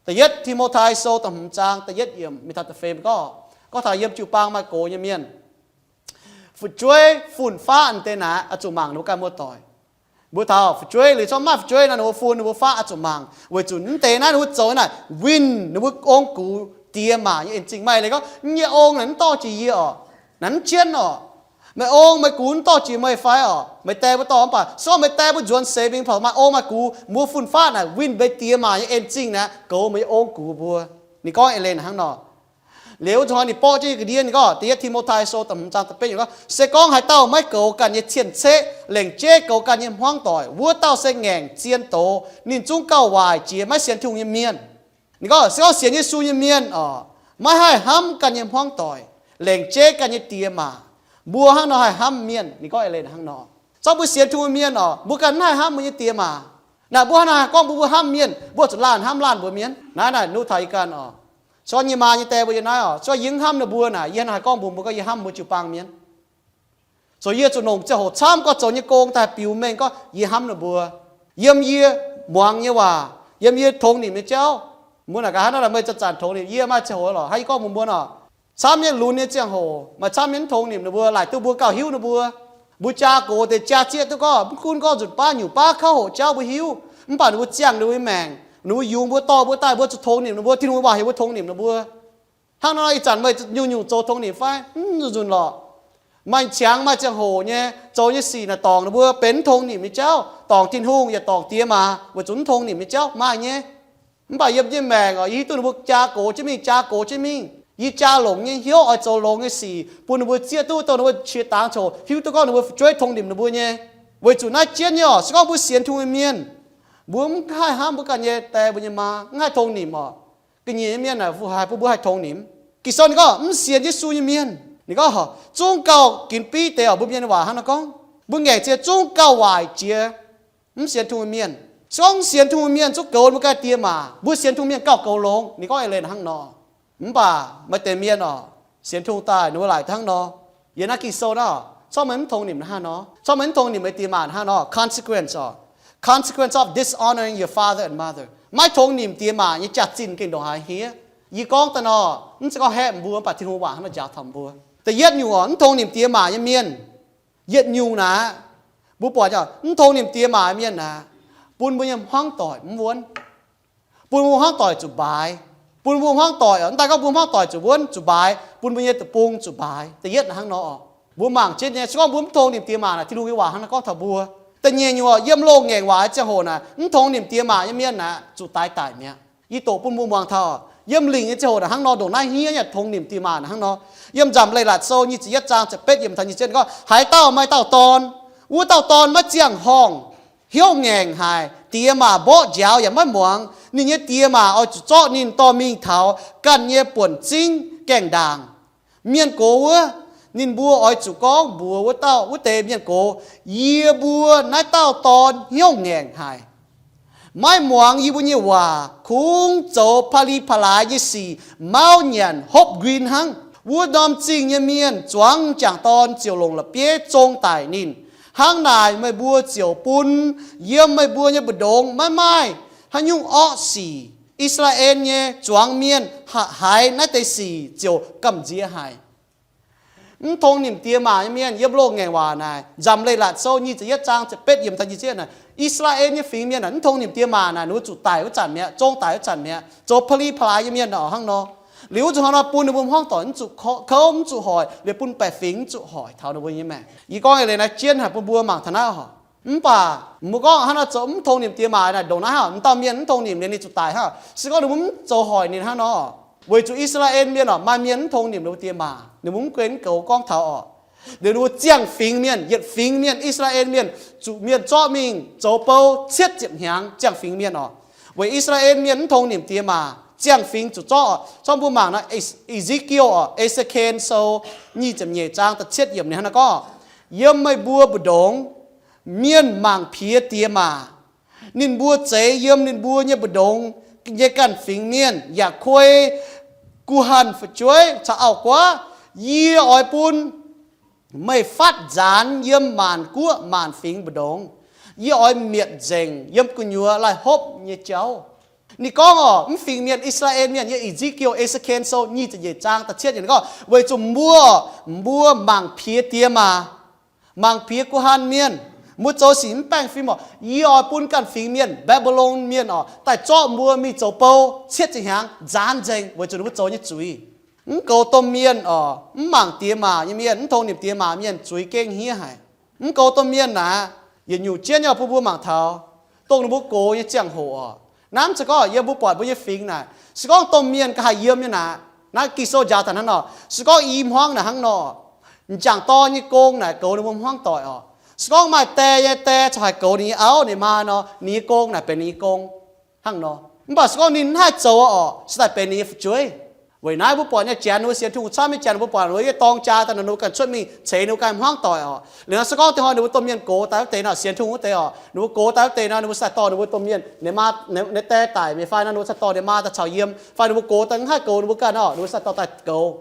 Da'yietv Ti^mo^tai Sou da'hmz zaang da'yietv yiemc mingh taux da'feix gorngv, gorngv taux yiem jiu-baang maaih gox nyei mienh, fu'jueiv fun-faqv deix naaic oix zuqc mangc ninh mbuo ganh muoz-doic. Mbuo taux fu'jueiv liuz, corc maaih fu'jueiv nor, ninh mbuo fun ninh mbuo faqv oix zuqc mangc, weic zuqc mv deix naaiv ninh mbuo zoux naaic winh ninh mbuo ong-gux diex maac nyei en zingh. Maaih leiz gorngv yie nyei ong naaic mv dorh jiex yie orqc, naaic mv jienv orqc. Meih ong meih gux mv dorh jiex meih fai orqc? Meih die mbuo dorh mv baac se gorngv meih die mbuo nzuonx seix mingh taux maaih ong maaih gux, mbuo fun-faqv naaic winh mbuo diex maac nyei en zingh naaic goux meih nyei ong-gux mbuo. Ninh gorngv eix leiz hnangv nor. Liuz wuov zanc ninh borqv jienv nyei ga'ndiev ninh gorngv, da'yietv Ti^mo^tai Sou da'hmz zaang da'betv yiemc gorngv, se gorngv haaix dauh maiv goux ganh nyei cien-ceqv, lengc jeiv goux ganh nyei hmuangv doic, wuov dauh se ngaengc zien doz. Ninh zungv gauh waaic jiex maiv sienx Tin-Hungh nyei mienh. Ninh gorngv se gorngv sienx Yesu nyei mienh orqc, maiv haih hnamv ganh nyei hmuangv doic, lengc jeiv ganh nyei diex maac, mbuo hnangv nor haih hnamv mienh. Ninh gorngv eix leiz hnangv nor. Zorqv mbuo sienx Tin-Hungh mienh orqc, mbuo ganh maiv haih hnamv mbuo nyei diex maac. Naaic mbuo hnangv naaic gorngv mbuo, mbuo hnamv mienh, mbuo zuqc laanh hnamv laanh mbuo mienh. Naaiv naaic nuqv taux yie ganh orqc, se gorngv yie maa nyei die mbuo yiem naaiv orqc, se gorngv yie mv hnamv ninh mbuo naaic, yie hnangv haaix gorngv mbuox mbuo gorngv yie hnamv mbuo jiu-baang mienh? Zoux yie zuqc longc ziangh hoc camv gorngv zoux nyei gong daaih biux mengh gorngv yie hnamv ninh mbuo. Yiem yie muangx nyei waac, yiem yie tongx nimc nyei jauv, mbuo naaic gaax hnangv naaiv meih zanc-zanc tongx nimc yie maaih ziangh hoc lorqc, hnangv yie gorngv mbuox mbuo orqc, camv nyei lunx nyei ziangh hoc maaih camv nyei mv tongx nimc ninh mbuo, laaic duqv mbuo gauh hiuv ninh mbuo. Mbuo jaa gox deix jaa zieqv duqv gorngv mv gunv gorngv nzunc baav nyungc baav kouv hoqc jauv mbuo hiuv, mv baac ninh mbuo ziangh ninh mbuo nyei maengc, ninh mbuo yungz mbuo, dorh mbuo daaih, mbuo zuqc tongx nimc ninh mbuo. Tin-Hungh waac heuc mbuo tongx nimc ninh mbuo. Hnangv nor ih zanc meih nyungc-nyungc zoux tongx nimc fai? Mv nzunc-nzunc lorqc. Maaih qangx maaih ziangh hoc nyei zoux nyei sic naaic dorngc ninh mbuo benx mv tongx nimc nyei jauv, dorngc Tin-Hungh yaac dorngc diex maac weic zuqc mv tongx nimc nyei jauv maaih nyei. Mv baac yiem yie maengc orqc, yie hiuv duqv ninh mbuo jaa gox jienv mingh, jaa gox jienv mingh. Yie jaa longx nyei hnyouv oix zoux longx nyei sic bun ninh mbuo zieqv duqv dongh ninh mbuo qiex dangx coc hiuv duqv gorngv ninh mbuo fu'jueiv tongx nimc ninh mbuo nyei. Weic zuqc naaiv jienv nyei orqc, se gorngv mbuo sienx Tin-Hungh nyei mienh, mbuo mv haih hnamv mbuo ganh nyei die mbuo nyei maa, mv haih tongx nimc orqc. Ga'nyiec nyei mienh naaic haaix bun mbuo haih tongx nimc? Ging-Sou ninh gorngv mv sienx Yesu nyei mienh, ninh gorngv zungv gauh ginx bieiv deix orqc. Mbuo mienh waac hnangv naaiv gorngv, Mbuo ngaengc ziex zungv gauh waaic jiex mv sienx Tin-Hungh mienh. Se gorngv mv sienx Tin-Hungh mienh zungv goux mbuo ganh diex maac, mbuo sienx Tin-Hungh mienh gauh goux longx. Ninh gorngv eix leiz hnangv nor. Mv baac maaih deix mienh oc, sienx Tin-Hungh daaih ninh mbuo laaic hnangv nor. Yiem naaiv Ging-Sou naaiv, corc maaih mv tongx nimc hnangv nor, corc maaih mv tongx nimc meih diex maac hnangv nor. Consequence oc, consequence of dishonoring your father and mother. Maiv tongx nimc diex maac nyei jaax-zinh gengh ndongc haaix hniev. Yie gorngv daaih nor, mv zeiz gorngv haeqv mbuo, mv baac Tin-Hungh waac hnangv nor njaaux taux mbuo. Da'yietv nyungc oc, mv tongx nimc diex maac nyei mienh, yietc nyungc naaic, mbuo buatc mv tongx nimc diex maac nyei mienh naaic, bun mbuo nyei hmuangv doic mv wuonv, bun mbuo hmuangv doic zuqc mbaaix, bun mbuo hmuangv doic, mv daaih gorngv bun hmuangv doic zuqc wuonv zuqc mbaaix, bun mbuo nyei deic-bung zuqc mbaaix. Da'yietv hnangv nor oc, mbuo mangc jienv nyei, se gorngv mbuo mv tongx nimc diex maac naaic, Tin-Hungh nyei waac hnangv nor gorngv taux mbuo. Da'nyeic nyungc oc, yiem loz-ngaengc waac nyei ziangh hoc naaic, mv tongx nimc diex maac nyei mienh naaic zuqc daix daic mi'aqv. Yie doqc bun mbuo muangx taux, yiem lingc nyei ziangh hoc naaic hnangv nor, ndongc naaiv hniev nyei tongx nimc diex maac naaic hnangv nor. Yiem Nzamc Leiz-Latc Sou nyic ziepc yietv zaang ziepc betv yiemc taux nyic ziepc gorngv, haaix dauh maaih dauh dorn, wuov dauh dorn maiv ziangh horngh, hnyouv ngaengc haic, diex maac mborqv njaaux yaac maiv muangx, ninh nyei diex maac oix zuqc zorqv ninh dorh mingh taux ganh nyei buonc zingv gaengh ndaangc. Mienh gox wuov, ninh mbuo oix zuqc gorngv mbuox wuov dauh, wuov deix mienh gox, yie mbuo naaiv dauh dorn hnyouv ngaengc haic, maiv muangx yie mbuo nyei waac, kungx zoux pa'li pa'laaix nyei sic, mauv nyanc hopv nquin hnangv. Wuov norm zingh nyei mienh zuangx m'jangc dorn ziouc longc la'bieiv zong daic ninh. Hnangv naaic meih mbuo ziouc bun yiem meih mbuo nyei mbu'ndongx maiv maaih haaix nyungc orqv sic. I^saa^laa^en nyei zuangx mienh haiz naaiv deix sic ziouc gamh nziex haic. Mv tongx nimc diex maac nyei mienh yiem loz-ngaengc waac naaic, Nzamc Leiz-Latc Sou nyic ziepc yietv zaang ziepc betv yiemc taux nyic ziepc naaic, I^saa^laa^en nyei fingx mienh naaic, mv tongx nimc diex maac naaic, ninh mbuo zuqc daic wuov zanc mi'aqv, zong daic wuov zanc mi'aqv, zoux pa'li pa'laaix nyei mienh oc hnangv nor. Liuz wuov zuqc hnangv nor bun ninh mbuo hmuangv doic mv zuqc kouv, mv zuqc hoic, liuz bun baeqc fingx mv zuqc hoic taux ninh mbuo nyei maengc. Yie gorngv eix leiz naaiv jienv haic bun mbuo mangc taux naaiv oc. Mv baac mbuo gorngv hnangv nor zoux mv tongx nimc diex maac naaic, ndongc naaiv haic, m'dauh mienh mv tongx nimc liuz ninh zuqc daic hnangv. Se gorngv ninh mbuo mv zoux hoic ninh hnangv nor, weic zuqc I^saa^laa^en mienh oc, maaih mienh mv tongx nimc ninh mbuo diex maac, ninh mbuo mv guei mv goux gorngv taux oc. Liuz ninh mbuo ziangh fingx mienh, yietc fingx mienh, I^saa^laa^en mienh, zuqc mienh zorqv mingh zoux bou cietv ziepc hnyangx, ziangh fingx mienh oc. Weic I^saa^laa^en mienh mv tongx nimc diex maac, ziangh fingx zuqc zorqv oc. Zorqv mbuo mangc nor, E^se^ken Sou nyic ziepc nyeic zaang da'cietv yiemc ninh hnangv nor gorngv, yiem meih mbuo mbu'ndongx mienh mangc piex diex maac, ninh mbuo zeix yiem ninh mbuo nyei mbu'ndongx nyei ganh fingx mienh yaac kuei guh hanh fu'jueiv caux auv-guaav. Yie oix bun meih fatv nzaanx yiem maanc guoqv maanc fingx mbu'ndongx. Yie oix mietc nzengc yiem gu'nyuoz laih hopv nyei jauv. Ninh gorngv oc, mv fingx mienh, I^saa^laa^en mienh, yiem E^se^ken Sou nyic ziepc nyeic zaang da'cietv yiemc ninh gorngv, weic zuqc mbuo, mbuo mangc piex diex maac, mangc piex guh hanh mienh, mbuo zoux sic mv baengh fim oc. Yie oix bun ganh fingx mienh, Mbaa^mbi^lon mienh oc, daaih zorqv mbuo mingh zoux bou cietv ziepc hnyangx nzaanx nzengc weic zuqc ninh mbuo zoux nyei zuiz. Mv goux domh mienh oc, mv mangc diex maac nyei mienh, mv tongx nimc diex maac mienh zuiz gengh hniev haic. Mv goux domh mienh naaic, yietc nyungc jienv nyei bun mbuo mangc taux, dongh ninh mbuo gox nyei ziangh hoc oc. Naaiv mv zeiz gorngv yiem mbuo buatc mbuo nyei fingx naaic, se gorngv domh mienh ga'haaix yiem nyei naaic, naaiv Ging-Sou njaaux daaih hnangv nor, se gorngv i hmuangv naaic hnangv nor, m'jangc dorn nyei gong naaic goux ninh mbuo hmuangv doic oc. Se gorngv maaih die nyei die caux haaix goux ninh nyei auv ninh maa nor, ninh nyei gong naaic benx ninh nyei gong hnangv nor. Mv baac se gorngv ninh mv haih zoux oc, se daaih benx ninh nyei fu'jueiv. Weic naaiv mbuo buatc nyei janx ninh mbuo sienx Tin-Hungh camv nyei janx, mbuo buatc ninh mbuo yietc dorng jaa daaih nor, ninh mbuo ganh cuotv mingh ceix ninh mbuo ganh hmuangv doic oc. Liuz nor se gorngv dinh hnoi ninh mbuo domh mienh gox daaih wuov deix nor, sienx Tin-Hungh wuov deix oc, ninh mbuo gox daaih wuov deix nor, ninh mbuo sai dorh ninh mbuo domh mienh, ninh maa, ninh die daic mi'aqv fai nor, ninh mbuo sai dorh ninh maa daaih caux yiem, fai ninh mbuo gox daaih mv haih goux ninh mbuo ganh oc, ninh mbuo sai dorh daaih goux.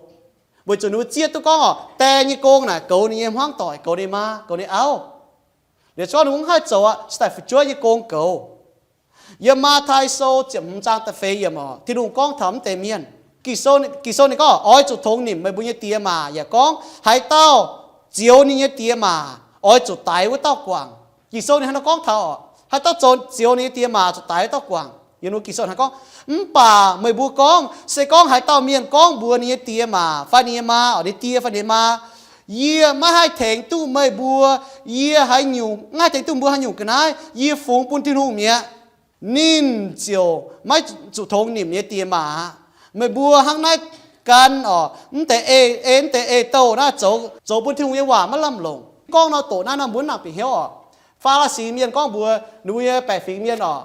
Weic zuqc ninh mbuo zieqv duqv gorngv oc, die nyei gong naaic goux ninh nyei hmuangv doic, goux ninh maa, goux ninh auv. Liuz se gorngv ninh mbuo mv haih zoux aqv, se daaih fu'jueiv nyei gong goux. Yiem Matv^tai Sou ziepc hmz zaang da'feix yiemc oc, Tin-Hungh gorngv taux mv deix mienh. Ging-Sou ninh gorngv, oix zuqc tongx nimc meih mbuo nyei diex maac, yaac gorngv, haaix dauh zioux ninh nyei diex maac oix zuqc daix wuov dauh guangc. Ging-Sou ninh hnangv nor gorngv taux oc, haaix dauh zioux ninh nyei diex maac zuqc daix wuov dauh guangc. Yiem Ging-Sou hnangv gorngv, mv baac meih mbuo gorngv, se gorngv haaix dauh mienh gorngv mbuox ninh nyei diex maac fai ninh nyei maa oc, ninh die fai ninh maa, yie maiv haih tengx duqv meih mbuo, yie haaix nyungc, maiv haih tengx duqv mbuo haaix nyungc ga'naaiv, yie fungx bun Tin-Hungh mi'aqv, ninh ziouc maiv zuqc tongx nimc ninh nyei diex maac aqv. Meih mbuo hnangv naaiv gan oc, mv deix ei, ei, mv deix ei-douh naaiv zoux, zoux bun Tin-Hungh nyei waac maiv lamh longc. Gorngv nor doqc naaiv nor mbuo mv nangc bieqc hnyouv oc. Faa^laa^si mienh gorngv mbuox ninh mbuo nyei baeqc fingx mienh oc,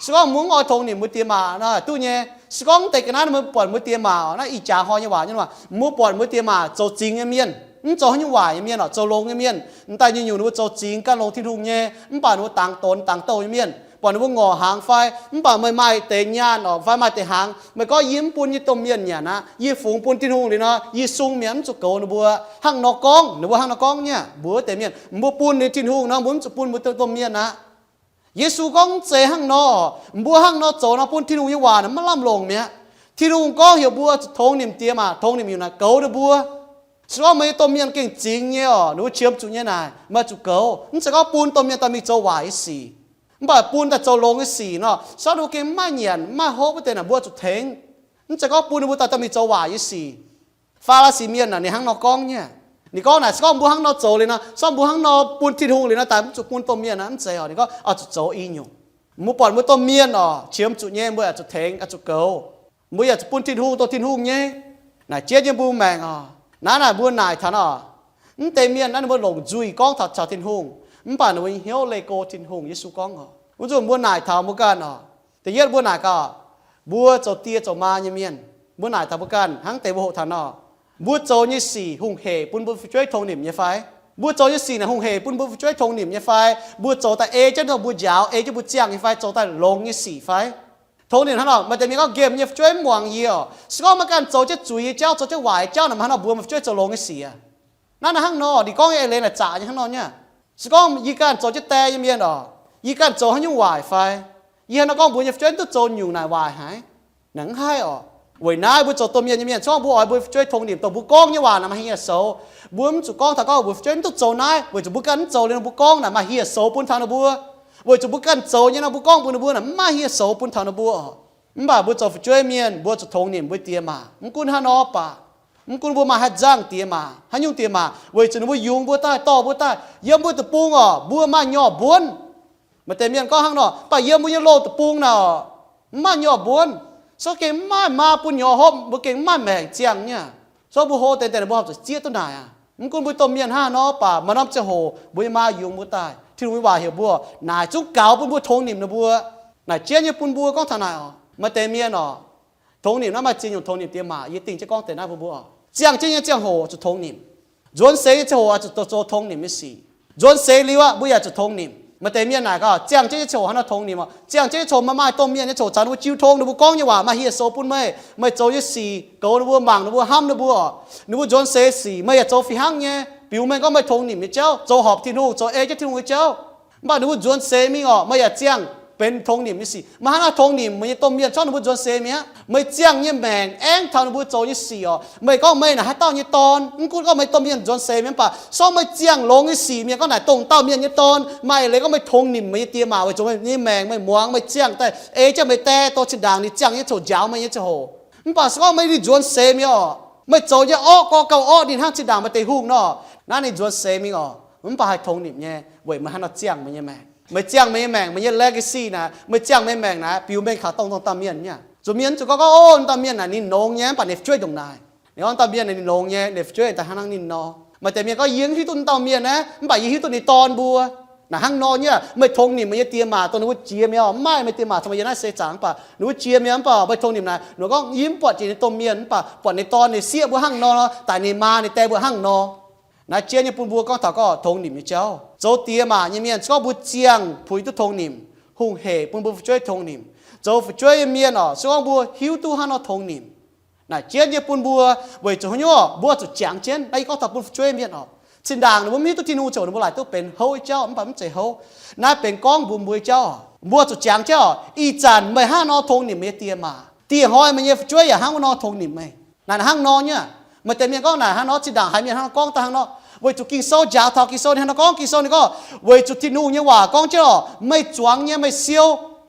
se gorngv mbuo mv oix tongx nimc mbuo diex maac nor duqv nyei. Se gorngv mv deix ga'naaiv mbuo buatc mbuo diex maac oc, naaiv ih jaax hnoi nyei waac nyei, mbuo buatc mbuo diex maac zoux zingx nyei mienh, Mv zoux haaix nyungc waaic nyei mienh oc, zoux longx nyei mienh, m'daaih nyungc-nyungc ninh mbuo zoux zingx gan longx Tin-Hungh nyei, mv baac ninh mbuo dangx donx dangx douh nyei mienh, buatc ninh mbuo ngorc hnaangx fai, mv baac meih maaih deix nyaanh oc fai maaih deix hnaangx, meih gorngv, yie mv bun nyei domh mienh nyanc aqv, yie fungx bun Tin-Hungh liuz nor, yie sung mi'aqv, mv zuqc goux ninh mbuo. Hnangv nor gorngv, ninh mbuo hnangv nor gorngv nyei. Mbuox deix mienh, mbuo bun ninh Tin-Hungh nor, mbuo mv zuqc bun mbuo domh mienh aqv. Yesu gorngv mv zeiz hnangv nor. Mbuo hnangv nor zoux nor, bun Tin-Hungh nyei waac naaic maiv lamh longc mi'aqv. Tin-Hungh gorngv heuc mbuo zuqc tongx nimc diex maac, tongx nimc nyungc naaic goux ninh mbuo. Se gorngv meih nyei domh mienh gengh zingx nyei oc, ninh mbuo qiemx zuqc nyei naaic, meih zuqc goux. Mv zeiz gorngv bun domh mienh daaih mingh zoux waaic nyei sic, mv baac bun daaih zoux longx nyei sic nor, se gorngv ninh mbuo gengh mv maaih nyanc, mv maaih hopv wuov deix naaic, mbuo zuqc tengx. Mv zeiz gorngv bun ninh mbuo daaih, daaih mingh zoux waaic nyei sic. Faa^laa^si mienh naaic ninh hnangv nor gorngv nyei. Ninh gorngv naaic, se gorngv mbuo hnangv nor zoux liuz nor, se gorngv mbuo hnangv nor bun Tin-Hungh liuz nor, daaih mv zuqc bun domh mienh aqv. Mv zeiz oc. Ninh gorngv oix zuqc zoux i nyungc. Mbuo buatc mbuo domh mienh oc, qiemx zuqc nyei, mbuo yaac zuqc tengx, oix zuqc goux. Mbuo yaac zuqc bun Tin-Hungh dongh Tin-Hungh nyei. Naaic jienv nyei mbuo maengc oc. Naaiv naaic mbuo naaic taux nor, mv deix mienh naaiv ninh mbuo longc nzuih gorngv taux caux Tin-Hungh, mv baac ninh mbuo nyei hnyouv leih go Tin-Hungh. Yesu gorngv oc, wuov nzunc mbuo naaic taux mbuo ganh oc. Da'yietv mbuo naaic gaax, mbuo zoux die zoux maa nyei mienh, mbuo naaic taux mbuo ganh hnangv deix mbuo hoqc taux nor, mbuo zoux nyei sic hungh hec bun mbuo fu'jueiv tongx nimc nyei fai? Mbuo zoux nyei sic naaic hungh hec bun mbuo fu'jueiv tongx nimc nyei fai? Mbuo zoux daaih ei jienv mbuo njaaux, ei jienv mbuo ziangh nyei fai? Zoux daaih longx nyei sic fai? Tongx nimc hnangv nor, maaih deix mienh gorngv, nqemh nyei fu'jueiv mv muangx yie oc. Se gorngv meih ganh zoux jienv zuiz nyei jauv, zoux jienv waaic nyei jauv naaic, meih hnangv nor mbuox meih fu'jueiv zoux longx nyei sic aqv? Naaiv naaic hnangv nor, ninh gorngv nyei eix leiz naaic zaqc nyei hnangv nor nyei. Se gorngv yie ganh zoux jienv die nyei mienh oc, yie ganh zoux haaix nyungc waaic fai? Yie hnangv nor gorngv mbuox nyei fu'jueiv duqv zoux nyungc naaic waaic haic? Naaic mv haih oc. Weic naaiv mbuo zoux domh mienh nyei mienh, se gorngv mbuo oix mbuo fu'jueiv tongx nimc dongh mbuo gorngv nyei waac naaic maaih hieh soux, mbuo mv zuqc gorngv taux gorngv mbuox fu'jueiv duqv zoux naaiv, weic zuqc mbuo ganh mv zoux liuz nor mbuo gorngv naaic maaih hieh soux bun taux ninh mbuo. Weic zuqc mbuo ganh zoux nyei nor mbuo gorngv mbuox ninh mbuo naaic mv maaih hieh soux bun taux ninh mbuo oc. Mv baac mbuo zoux fu'jueiv mienh, mbuo zuqc tongx nimc mbuo diex maac, mv gunv haaix nor baac. Mv gunv mbuo maaih haaix nzangc diex maac, haaix nyungc diex maac, weic zuqc ninh mbuo yungz mbuo daaih, dorh mbuo daaih. Yiem mbuo deic-bung oc, mbuo maaih nyorx mbuonv. Maaih deix mienh gorngv hnangv nor, mv baac yiem mbuo nyei loz deic-bung naaic oc, mv maaih nyorx mbuonv. Se gengh mv maaih maa bun nyorx hopv, mbuo gengh mv maaih maengc ziangh nyei. Se gorngv mbuo hlo deix deix, mbuo horpc zuqc zieqv duqv naaic aqv. Mv gunv mbuo domh mienh hnangv nor baac, maaih norm ziangh hoc mbuo nyei maa yungz mbuo daaih. Tin-Hungh nyei waac heuc mbuo, naaic zungv gaux bun mbuo tongx nimc ninh mbuo. Naaic jienv nyei bun mbuo gorngv taux naaic oc. Maaih deix mienh oc, tongx nimc naaiv maaih ziex nyungc tongx nimc diex maac, yie dingh jienv gorngv deix naaiv bun mbuo oc. Ziangh jienv nyei ziangh hoc zuqc tongx nimc. Nzuonx seix nyei ziangh hoc oix zuqc zoux tongx nimc nyei sic. Nzuonx seix liuz aqv, mbuo yaac zuqc tongx nimc. Maaih deix mienh naaic gorngv, ziangh jienv nyei ziangh hoc hnangv nor tongx nimc oc. Ziangh jienv nyei ziangh hoc meih maaih domh mienh nyei ziangh hoc caux ninh mbuo jiu tong, ninh mbuo gorngv nyei waac maaih hieh soux bun meih. Meih zoux nyei sic goux ninh mbuo, mangc ninh mbuo, hnamv ninh mbuo oc. Ninh mbuo nzuonx seix sic meih yaac zoux fih hnangv nyei. Biux mengh gorngv meih tongx nimc nyei jauv, zoux horpc Tin-Hungh, zoux ei jienv Tin-Hungh nyei jauv. Mv baac ninh mbuo nzuonx seix mingh oc, meih yaac ziangh benx tongx nimc nyei sic. Meih hnangv naaiv tongx nimc meih nyei domh mienh, se gorngv ninh mbuo nzuonx seix mi'aqv, meih ziangh nyei maengc aengv taux ninh mbuo zoux nyei sic oc. Meih gorngv meih naaic haaix dauh nyei dorn, mv gunv gorngv meih domh mienh nzuonx seix mi'aqv, mv baac se gorngv meih ziangh longx nyei sic mienh, gorngv naaic dongh dauh mienh nyei dorn, maaih eix leiz gorngv meih tongx nimc meih nyei diex maac weic zuqc meih nyei maengc meih muangx, meih ziangh daaih ei jienv meih die dorh zinh ndaangc ninh ziangh nyei ziangh hoc, njaaux meih nyei ziangh hoc. Mv baac se gorngv meih ninh nzuonx seix mi'aqv oc, meih zoux nyei orqv gorngv gauh orqv ninh hnangv zinh ndaangc maaih deix hungh nor, naaiv ninh nzuonx seix mingh oc, mv baac haih tongx nimc nyei, weic meih hnangv nor ziangh meih nyei maengc. Meih ziangh meih nyei maengc, meih nyei legacy naaic, meih ziangh meih nyei maengc naaic, biux mengh kaux dongh, dongh dauh mienh nyei. Zuqc mienh zuqc gorngv, gorngv, o, dauh mienh naaic ninh longx nyei, mv baac ninh fu'jueiv ndongc naaic. Ninh gorngv dauh mienh naaic ninh longx nyei, ninh fu'jueiv daaih hnangv naaiv ninh nor. Maaih deix mienh gorngv, yie mv hiuv duqv dauh mienh naaiv, mv baac yie hiuv duqv ninh dorn mbuo. Naaic hnangv nor nyei, meih tongx nimc meih nyei diex maac dongh ninh mbuo jiex mi'aqv oc. Mv maaih meih diex maac caux meih yiem naaiv seix zaangc, mv baac ninh mbuo jiex mi'aqv, mv baac meih tongx nimc naaic, ninh gorngv yie mv buatc jiex ninh domh mienh, mv baac buatc ninh dorn, ninh sieqv mbuo hnangv nor, daic ninh maa ninh die mbuo hnangv nor. Naaiv jienv nyei bun mbuo gorngv taux gorngv tongx nimc nyei jauv. Zoux diex maac nyei mienh, se gorngv mbuo ziangh puix duqv tongx nimc, hungh hec bun mbuo fu'jueiv tongx nimc. Zoux fu'jueiv nyei mienh oc, se gorngv mbuo hiuv duqv hnangv nor tongx nimc, naaic jienv nyei bun mbuo, weic zuqc haaix nyungc, mbuo zuqc jangx jienv. Naaiv yie gorngv taux bun fu'jueiv mienh oc, zinh ndaangc ninh mbuo mv hiuv duqv Tin-Hungh ziouc ninh mbuo laaic duqv benx houv nyei jauv, mv baac mv zeiz houv. Naaiv benx gorngv mbuox mbuo nyei jauv oc. Mbuo zuqc jangx jienv oc. Ih zanc meih hnangv nor tongx nimc meih nyei diex maac, dieh hnoi meih nyei fu'jueiv yaac hnangv nor tongx nimc meih. Naaic hnangv nor nyei. Maaih deix mienh gorngv naaic hnangv nor, zinh ndaangc haiz mienh hnangv nor gorngv daaih hnangv nor, weic zuqc Ging-Sou njaaux taux, Ging-Sou ninh hnangv nor gorngv, Ging-Sou ninh gorngv, weic zuqc Tin-Hungh nyei waac gorngv jienv oc, meih zuangx nyei meih siou.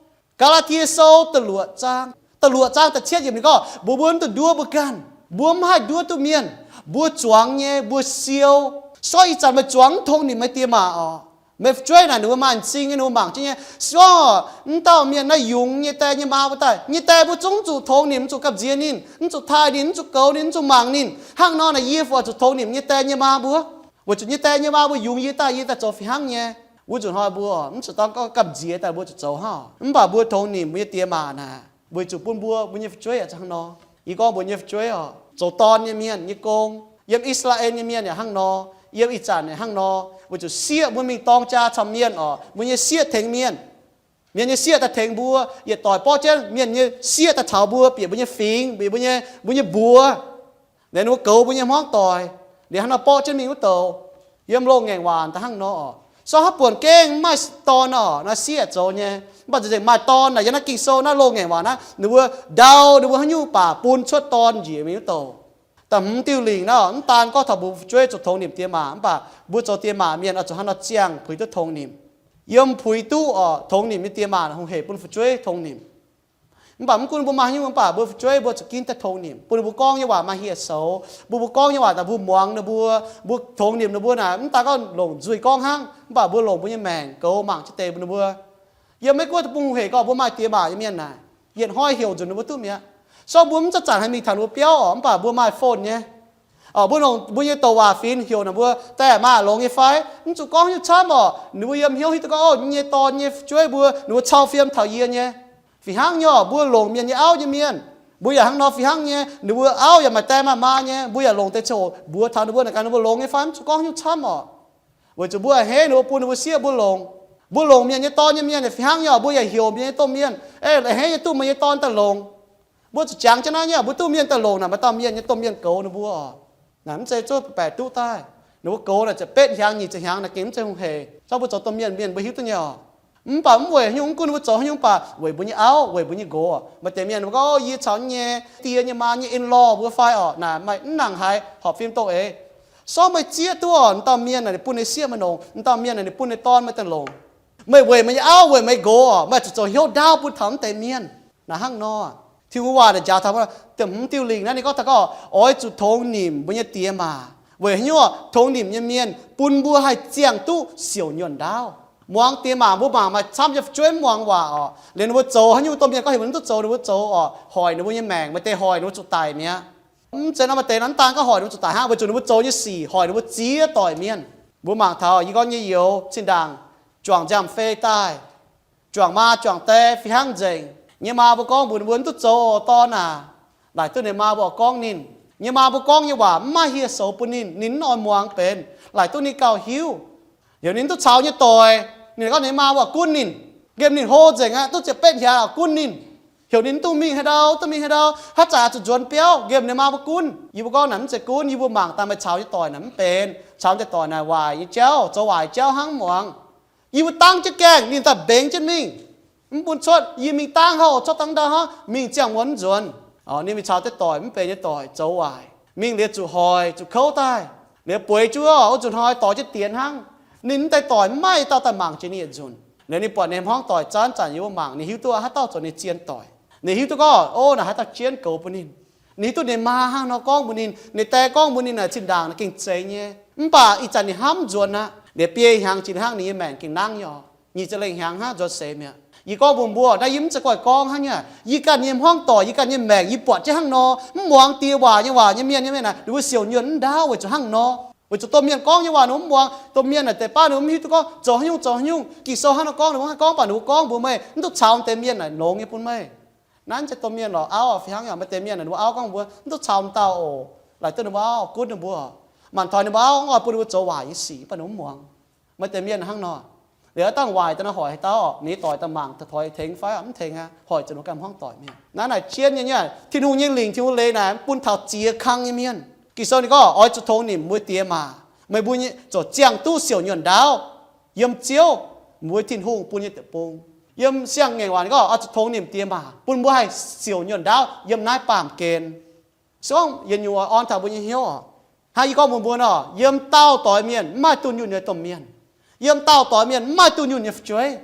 Gaa^laa^tie Sou da'luoqc zaang, da'luoqc zaang da'cietv yiemc ninh gorngv, mbuo mbuo mv dungx nduov mbuo ganh. Mbuo mv haih nduov duqv mienh. Mbuo zuangx nyei mbuo siou. Se gorngv ih zanc meih zuangx mv tongx nimc meih diex maac oc, meih fu'jueiv naaic ninh mbuo maaih m'zing nyei, ninh mbuo mangc jienv nyei. Se gorngv mv dauh mienh naaiv yungz nyei die nyei maa mbuo daaih, nyei die mbuo zungv zuqc tongx nimc, mv zuqc gamh nziex ninh, mv zuqc taaih ninh, mv zuqc goux ninh, mv zuqc mangc ninh. Hnangv nor naaic yie fungc zuqc tongx nimc nyei die nyei maa mbuo. Weic zuqc nyei die nyei maa mbuo yungz yie daaih, yie daaih zoux fih hnangv nyei. Wuov nzunc hnoi mbuo mv zuqc dangv gorngv gamh nziex daaih mbuo zuqc zoux hnangv. Mv baac mbuo tongx nimc mbuo nyei diex maac naaic, weic zuqc bun mbuo, mbuo nyei fu'jueiv yaac hnangv nor. Yie gorngv mbuo nyei fu'jueiv oc, zoux dorn nyei mienh nyei gong, Yiem I^saa^laa^en nyei mienh yaac hnangv nor, yiem ih zanc yaac hnangv nor, weic zuqc sieqv mbuo mingh dorng jaa caux mienh oc, mbuo nyei sieqv tengx mienh. Mienh nyei sieqv daaih tengx mbuo, yietc doic borqv jienv mienh nyei sieqv daaih taux mbuo, bieqc mbuo nyei fingx, bieqc mbuo nyei, mbuo nyei mbuox, liemh ninh mbuo goux mbuo nyei hmuangv doic, liemh hnangv nor borqv jienv mingh wuov douc. Yiem loz-ngaengc waac daaih hnangv nor oc. Se hnangv buonc gengh mv maaih dorn oc, naaiv sieqv zoux nyei. Mv baac nzengc maaih dorn naaic, yiem naaiv Ging-Sou naaiv loz-ngaengc waac naaiv, ninh mbuo ndau ninh mbuo haaix nyungc baac bun cuotv dorn njiec mingh wuov douc. Da'hmz diuh lingc naaiv, mv daan gorngv taux mbuo fu'jueiv zuqc tongx nimc diex maac, mv baac mbuo zoux diex maac mienh oix zuqc hnangv nor ziangh puix duqv tongx nimc. Yiem puix duqv oc, tongx nimc nyei diex maac hungh heic bun fu'jueiv tongx nimc. Mv baac mv gunv mbuo maaih haaix nyungc, mv baac mbuo fu'jueiv mbuo zuqc ginv daaih tongx nimc, bun ninh mbuo gorngv nyei waac maaih hieh soux, bun mbuo gorngv nyei waac daaih mbuo muangx ninh mbuo, mbuo tongx nimc ninh mbuo naaic, mv daan gorngv longc nzuih gorngv hnangv, mv baac mbuo longc mbuo nyei maengc goux mangc jienv deix bun ninh mbuo. Yiem Meiv Guoqv deic-bung hungh heic gorngv mbuo maaih diex maac nyei mienh naaic, yietc hnoi heuc nzunc ninh mbuo duqv mi'aqv. Sorng mbuo mv zanc-zanc haih mingh taux ninh mbuo biauv oc, mv baac mbuo maaih phone nyei. Mbuo longc mbuo nyei douc waac fingx heuc ninh mbuo, daaih maa longx nyei fai? Mv zuqc gorngv nyungc camv oc. Ninh mbuo yiem hnyouv hiuv duqv gorngv, o, yie nyei dorn nyei fu'jueiv mbuo, ninh mbuo cau fiem taux yie nyei. Fih hnangv nyei oc, mbuo longc mienh nyei auv nyei mienh, mbuo yaac hnangv nor fih hnangv nyei. Ninh mbuo auv yaac maaih die maaih maa nyei, mbuo yaac longc deix ziouc mbuox taux ninh mbuo naaic gaax ninh mbuo longx nyei fai, mv zuqc gorngv nyungc camv oc. Weic zuqc mbuo a'hneiv ninh mbuo bun ninh mbuo sieqv mbuo longc. Mbuo longc mienh nyei dorn nyei mienh fih hnangv nyei oc, mbuo yaac heuc mienh nyei domh mienh, a'hneiv nyei duqv meih nyei dorn daaih longc. Mbuo zuqc jangx jienv naaiv nyei, mbuo duqv mienh daaih longc naaic, maaih dauh mienh nyei domh mienh goux ninh mbuo oc. Naaic mv zeiz zuov baeqc duqv daaih. Ninh mbuo goux naaic ziepc betv hnyangx nyic ziepc hnyangx naaic gengh mv zeiz hungh heic. Zorng mbuo zoux domh mienh, mienh mbuo hiuv duqv nyei oc. Mv baac mv weic haaix nyungc, mv gunv ninh mbuo zoux haaix nyungc, mv baac weic mbuo nyei auv, weic mbuo nyei nqox. Maaih deix mienh mbuo gorngv, o, yie caux yie nyei die nyei maa nyei in-law mbuo fai oc, naaic maaih mv nangc haaix horpc fim doh eix. Sorng meih zieqv duqv oc, dauh mienh naaic ninh bun ninh sieqv meih longc, dauh mienh naaic ninh bun ninh dorn meih daaih longc. Meih weic meih nyei auv, weic meih nqox oc, meih zuqc zoux hnyouv ndaauv bun taux mv deix mienh. Naaic hnangv nor, Tin-Hungh waac naaic njaaux taux mbuo, da'hmz diuh lingc naaiv ninh gorngv taux gorngv, oix zuqc tongx nimc mbuo nyei diex maac. Weic haaix nyungc? Tongx nimc nyei mienh bun mbuo haih ziangh duqv siouc nyuonh ndaauv. Muangx diex maac, mbuo mangc maaih camv nyei fu'jueiv mv muangx waac oc, liemh ninh mbuo zoux haaix nyungc domh mienh gorngv heuc ninh duqv zoux, ninh mbuo zoux oc, hoic ninh mbuo nyei maengc, maaih deix hoic ninh mbuo zuqc daic mi'aqv. Mv zeiz nor maaih deix nor mv daan gorngv hoic ninh mbuo zuqc daic hnangv, weic zuqc ninh mbuo zoux nyei sic hoic ninh mbuo ziex doic mienh. Mbuo mangc taux yie gorngv nyei youz zinh ndaangc juangc nziaamv-fei daaih, juangc maa juangc die fih hnangv nzengc. Nyei maa mbuo gorngv mbuox ninh mbuo, mv duqv zoux oc, dorn aac. Laaic duqv ninh maa mbuo oix gorngv ninh. Nyei maa mbuo gorngv nyei waac mv maaih hieh soux bun ninh, ninh mv oix muangx benx. Laaic duqv ninh gauh hiuv. Heuc ninh mv duqv caux nyei doic, ninh gorngv ninh maa mbuo oix gunv ninh. Nqemh ninh hlo nzengc aqv, duqv ziepc betv hnyangx oix gunv ninh. Heuc ninh mv dungx mingh haaix ndau, duqv mingh haaix ndau, haaix zanc zuqc nzuonx biauv, nqemh ninh maa mbuo gunv. Yie mbuo gorngv naaic mv zeiz gunv, yie mbuo mangc daaih meih caux nyei doic naaic mv benx, caux nyei doic naaic waaic nyei jauv, zoux waaic jauv hnangv muangx. Yie mbuo dangv jienv gaengh, ninh daaih mbengx jienv mingh. Mv bun cuotv, yie mingh dangv hnangv, cuotv dangv ndau hnangv, mingh ziangh muonz mv nzuonx. Ninh mingh caux deix doic mv benx nyei doic zoux waaic, mingh liuz zuqc hoic, zuqc kouv daaih. Liuz bueix juov, wuov nzunc hnoi dorh jienv dienx hnangv. Ninh mv deix doic mv maaih dauh daaih mangc jiex ninh yietc nzunc. Liuz ninh buatc ninh hmuangv doic zanc-zanc yiem wuov mangc, ninh hiuv duqv haaix dauh zoux ninh zien doic. Ninh hiuv duqv gorngv, o, naaic haaix dauh jienv goux bun ninh. Ninh hiuv duqv ninh maa hnangv nor gorngv mbuox ninh, ninh die gorngv mbuox ninh naaic zinh ndaangc naaic gengh zeiz nyei. Mv baac ih zanc ninh hnamv nzuonx aqv. Liuz biei hnyangx jiex hnangv ninh nyei maengc gengh nangv nyei oc. Nyic ziepc lengh hnyangx hnangv nzuonx seix mi'aqv. Yie gorngv mbuox mbuo, naaiv yie mv zeiz goiv gorngv hnangv nyei. Yie ganh nyei hmuangv doic, yie ganh nyei maengc, yie buatc jienv hnangv nor, mv muangx die waac nyei waac nyei mienh nyei mienh naaic, ninh mbuo siouc nyuonh mv ndaauv weic zuqc hnangv nor. Weic zuqc domh mienh gorngv nyei waac ninh mbuo mv muangx. Domh mienh naaic deix baav ninh mbuo mv hiuv duqv gorngv zoux haaix nyungc zoux haaix nyungc. Ging-Sou hnangv nor gorngv, ninh mbuo haih gorngv baac ninh mbuo gorngv mbuox meih, mv duqv caux deix mienh naaic longx nyei bun meih. Naaiv zeiz domh mienh lorz auv fih hnangv yaac maaih deix mienh ninh mbuo auv gorngv mbuo mv duqv caux m'dauh oc. Laaic duqv ninh mbuo auv gunv ninh mbuo. Manc taux ninh mbuo auv oix bun ninh mbuo zoux waaic nyei sic, mv baac ninh mbuo mv muangx. Maaih deix mienh hnangv nor. Liuz dangh waaic daaih nor hoic haaix dauh, ninh doic daaih mangc daaih toi tengx fai mv tengx aqv, hoic zuqc ninh ganh hmuangv doic mienh. Naaiv naaic jienv nyei, Tin-Hungh nyei lingc, Tin-Hungh leiz naaic mv bun taux ziex kang nyei mienh. Ging-Sou ninh gorngv oix zuqc tongx nimc mbuo diex maac, meih mbuo nyei ziouc ziangh duqv siouc nyuonh ndaauv yiem Ziouv, mbuo Tin-Hungh bun nyei deic-bung. Yiem siang-ngaengc waac ninh gorngv oix zuqc tongx nimc diex maac bun mbuo haih siouc nyuonh ndaauv yiem naaiv baamh gen. Se gorngv yietc nyungc oix orn taux mbuo nyei hnyouv oc. Hnangv yie gorngv mbuox mbuo nor, yiem dauh doic mienh mv maaih dunh yunh nyei domh mienh. Yiem dauh doic mienh mv maaih dunh yunh nyei fu'jueiv.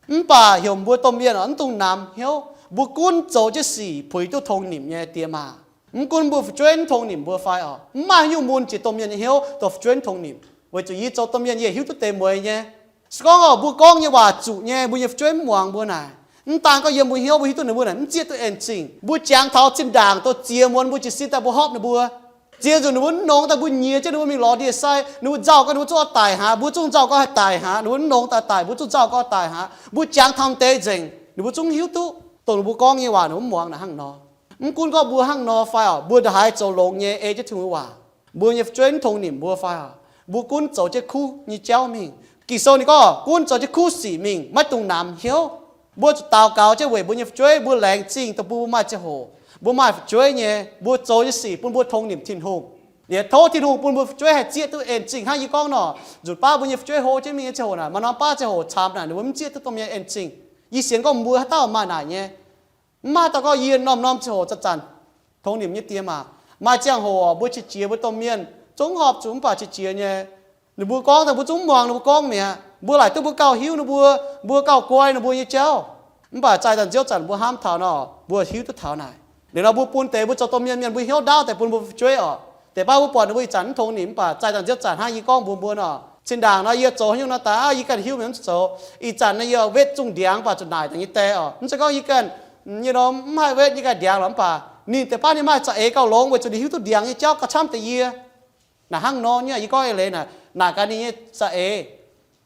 Mv baac heuc mbuo domh mienh oc, mv dungx namx hnyouv. Mbuo gunv zoux jienv sic puix duqv tongx nimc nyei diex maac. Mv gunv mbuo fu'jueiv mv tongx nimc mbuo fai oc, mv maaih haaix nyungc mun jiex domh mienh nyei hnyouv dongh fu'jueiv mv tongx nimc. Weic zuqc yie zoux domh mienh yie hiuv duqv deix mueiz nyei. Se gorngv oc, mbuo gorngv nyei waac zuqc nyei, mbuo nyei fu'jueiv mv muangx mbuo naaic, mv daan gorngv yiem mbuo hnyouv mbuo hiuv duqv ninh mbuo naaic mv zieqv duqv en zingh. Mbuo jangx taux zinh ndaangc dongh ziex muonz mbuo jiez sin daaih mbuo hopv ninh mbuo. Ziex nzunc ninh mbuo mv nongx daaih mbuo nyiex jienv ninh mbuo mingh lorz ndie-sai, ninh mbuo nzauh gorngv ninh mbuo zungv oix daic haaix, mbuo zungv nzauh gorngv haih daic haaix, ninh mbuo mv nongx daaih daic, mbuo zungv nzauh gorngv daic haaix. Mbuo jangx taux deix nzengc, ninh mbuo zungv hiuv duqv dongh ninh mbuo gorngv nyei waac ninh mbuo mv muangx naaic hnangv nor. Mv gunv gorngv mbuo hnangv nor fai oc, mbuo ndongc haaix zoux longx nyei ei jienv Tin-Hungh waac. Mbuo nyei fu'jueiv mv tongx nimc mbuo fai? Mbuo gunv zoux jienv kuv nyei jauv mingh. Ging-Sou ninh gorngv gunv zoux jienv kuv sic mingh, maiv dungx namx hnyouv. Mbuo zuqc daux gaux jienv weic mbuo nyei fu'jueiv, mbuo laengz zingh dongh mbuo maaih ziangh hoc, mbuo maaih fu'jueiv nyei, mbuo zoux nyei sic bun mbuo tongx nimc Tin-Hungh. Liuz tov Tin-Hungh bun mbuo fu'jueiv haih zieqv duqv en zingh hnangv yie gorngv nor, nzunc baav mbuo nyei fu'jueiv hlo jienv mingh nyei ziangh hoc naaic, maaih norm baav ziangh hoc camv naaic ninh mbuo mv zieqv duqv domh mienh en zingh. Yie sienx gorngv mbuo haaix dauh maaih naaic nyei. Mv maaih dauh gorngv yie norm-norm ziangh hoc zanc-zanc tongx nimc nyei diex maac. Maaih ziangh hoc mbuo qiex jiez mbuo domh mienh zungv horpc zuqc mv baac qiex jiez nyei. Ninh mbuo gorngv daaih mbuo zungv mv muangx ninh mbuo gorngv mi'aqv. Mbuo laaic duqv mbuo gauh hiuv ninh mbuo, mbuo gauh guai ninh mbuo nyei jauv. Mv baac zaih daaih nziouv zanc mbuo hnamv taux nor, mbuo hiuv duqv taux naaic. Liuz nor mbuo bun deix mbuo zoux domh mienh mienh mbuo hnyouv ndaauv deix bun mbuo fu'jueiv oc. Deix baav mbuo buatc ninh mbuo ih zanc mv tongx nimc mv baac zaih daaih nziouv zanc hnangv yie gorngv mbuox mbuo nor, zinh ndaangc nor yie zoux haaix nyungc nor daaih yie ganh hiuv mingh mv zuqc zoux. Ih zanc nor yie wetv zungh ndiangx mv baac zuqc naaic daaih nyei die oc. Mv zeiz gorngv yie ganh nyei norm mv haih wetv yie ganh ndiangx lorqc mv baac ninh deix baav ninh maaih za'eix gauh longx weic zuqc ninh hiuv duqv ndiangx nyei jauv gauh camv deix yie. Naaic hnangv nor nyei yie gorngv eix leiz naaic, naaic gaax ninh nyei za'eix.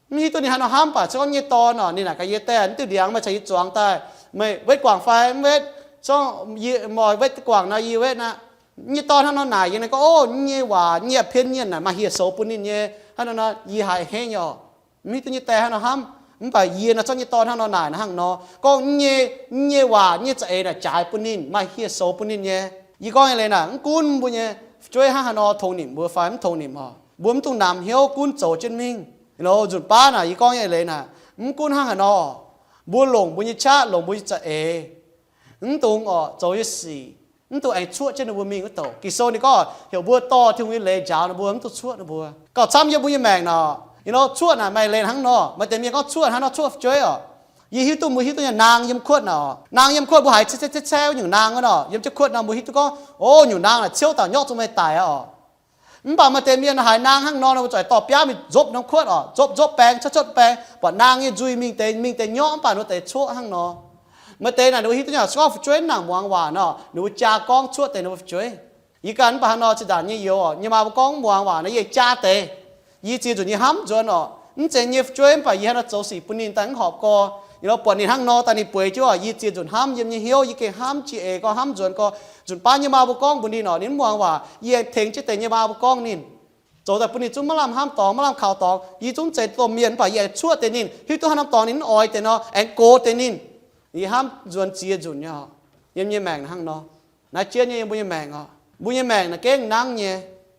Mv hiuv duqv ninh haaix nor hnamv baac se gorngv nyei dorn oc, ninh naaic gaax yie die, mv diuh ndiangx meih caux yie zuangx daaih, meih wetv guangc fai mv wetv? Zorngv yie moix wetv guangc nor yie wetv aqv. Nyei dorn hnangv nor naaic yie, ninh gorngv, Ov, nyei waac nyei pien mienh naaic maaih hieh soux bun ninh nyei. Hnangv nor nor yie haiz henv nyei oc. Mv hiuv duqv nyei die hnangv nor hnamv, mv baac yie nor zorngv nyei dorn hnangv nor naaic hnangv nor gorngv, nyei, nyei waac nyei za'eix naaic jaaix bun ninh, maaih hieh soux bun ninh nyei. Yie gorngv eix leiz naaic, mv gunv mbuo nyei fu'jueiv hnangv haaix nor tongx nimc mbuo fai mv tongx nimc oc, mbuo mv dungx namx hnyouv, gunv zoux jienv mingh. Nzunc baav naaic yie gorngv eix leiz naaic, mv gunv hnangv haaix nor, mbuo longc mbuo nyei qaqv, longc mbuo nyei za'eix, mv dungx oc zoux nyei sic, mv dungx aengx cuoqv jienv ninh mbuo mingh wuov douc. Ging-Sou ninh gorngv heuc mbuo dorh Tin-Hungh nyei leiz njaaux ninh mbuo, mv dungx cuoqv ninh mbuo. Gauh camv yiem mbuo nyei maengc nor, you know, cuoqv naaic maaih leiz hnangv nor. Maaih deix mienh gorngv cuoqv hnangv nor cuoqv fu'jueiv oc. Yie hiuv duqv mbuo hiuv duqv nyei naang yiem kuotv naaic oc. Naang yiem kuotv mbuo haiz caeqv caeqv caeqv nyungc naang wuov nor, yiem jienv kuotv nor mbuo hiuv duqv gorngv, Ov, nyungc naang naaic ciouv dauh nyorqv zuqc meih daic aqv oc. Mv baac maaih deix mienh haiz naang hnangv nor, ninh mbuo zuqc dorh biaav mingh nzopv norm kuotv oc, nzopv nzopv baeng, cuotv cuotv baeng, buatc naang nyei nzuih mingh deix mingh deix nyorqv, mv baac ninh mbuo deix cuoqv hnangv nor. Maaih deix naaic ninh mbuo hiuv duqv nyei, se gorngv fu'jueiv mv nangc muangx waac nor, ninh mbuo jaa gorngv cuoqv deix ninh mbuo fu'jueiv. Yie ganh mv baac hnangv nor zinh ndaangc nyei youz, yie maa mbuo gorngv mv muangx waac nor, yie jaa deix. Yie ziex nzunc yie hnamv nzuonx oc, mv zeiz nyei fu'jueiv mv baac yie hnangv nor zoux sic bun ninh daaih mv horpc gorx, yie nor buatc ninh hnangv nor daaih ninh bueix jienv oc, yie ziex nzunc hnamv yiem nyei hnyouv, yie gengh hnamv jiex eix gorngv hnamv nzuonx gorx. Nzunc baav nyei maa mbuo gorngv mbuox ninh oc, ninh mv muangx waac, yie aengx tengx jienv deix nyei maa mbuo gorngv ninh, zoux daaih bun ninh zungv maiv lamh hnamv dorngx, maiv lamh kaux dorngx. Yie zungv zeiz domh mienh mv baac yie aengx cuoqv deix ninh, hiuv duqv haaix norm dorngx ninh mv oix deix nor, aengx gox deix ninh. Yie hnamv nzuonx ziex nzunc nyei oc, yiem nyei maengc hnangv nor. Naaiv jienv nyei yiem mbuo nyei maengc oc. Mbuo nyei maengc naaic gengh nangv nyei.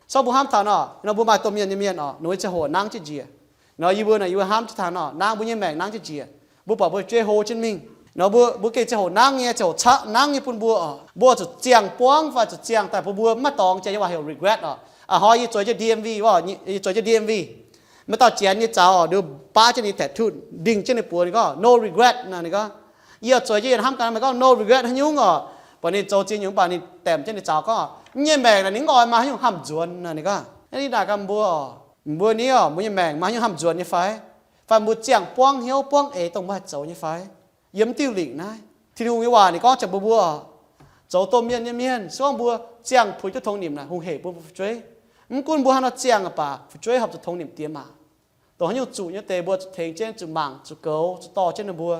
Sorng mbuo hnamv taux nor, nor mbuo maaih domh mienh nyei mienh oc, ninh mbuo ziangh hoc nangv jienv njiec. Nor yie mbuo naaic yie mbuo hnamv jienv taux nor, nangv mbuo nyei maengc nangv jienv njiec. Mbuo buatc mbuo fu'jueiv hlo jienv mingh nor, mbuo, mbuo gengh ziangh hoc nangv nyei, ziangh hoc caqv nangv nyei bun mbuo oc. Mbuo zuqc ziangh buangv fai zuqc ziangh daaih bun mbuo mv maaih dorngx jiex, nyei waac heuc regret oc. A'hnoi yie zueiz jienv D M V oc, yie zueiz jienv D M V. Maaih dauh janx nyei zaux oc, ninh baav jienv ninh tattoo, ndingh jienv ninh buoz, ninh gorngv no regret naaic, ninh gorngv, yie zueiz jienv yie hnamv gaax meih gorngv no regret haaix nyungc oc. Buatc ninh zoux ziex nyungc mv baac ninh daemc jienv ninh zaux gorngv, yie nyei maengc naaic ninh mv oix maaih haaix nyungc hnamv nzuonx naaic, ninh gorngv. Naaiv ninh naaic gaax mbuo oc, mbuo ni oc, mbuo nyei maengc maaih haaix nyungc hnamv nzuonx nyei fai? Fai mbuo ziangh buangv hnyouv buangv eix dongh mbuo haih zoux nyei fai? Yiem diuh lingc naaiv Tin-Hungh nyei waac ninh gorngv jangx mbuo, mbuo zoux domh mienh nyei mienh, se gorngv mbuo ziangh puix duqv tongx nimc naaic, hungh hec bun mbuo fu'jueiv. Mv gunv mbuo haaix nor ziangh aqv baac fu'jueiv horpc zuqc tongx nimc diex maac. Dongh haaix nyungc zuqc nyei deix mbuo zuqc tengx jienv, zuqc mangc, zuqc goux, zuqc dorh jienv ninh mbuo.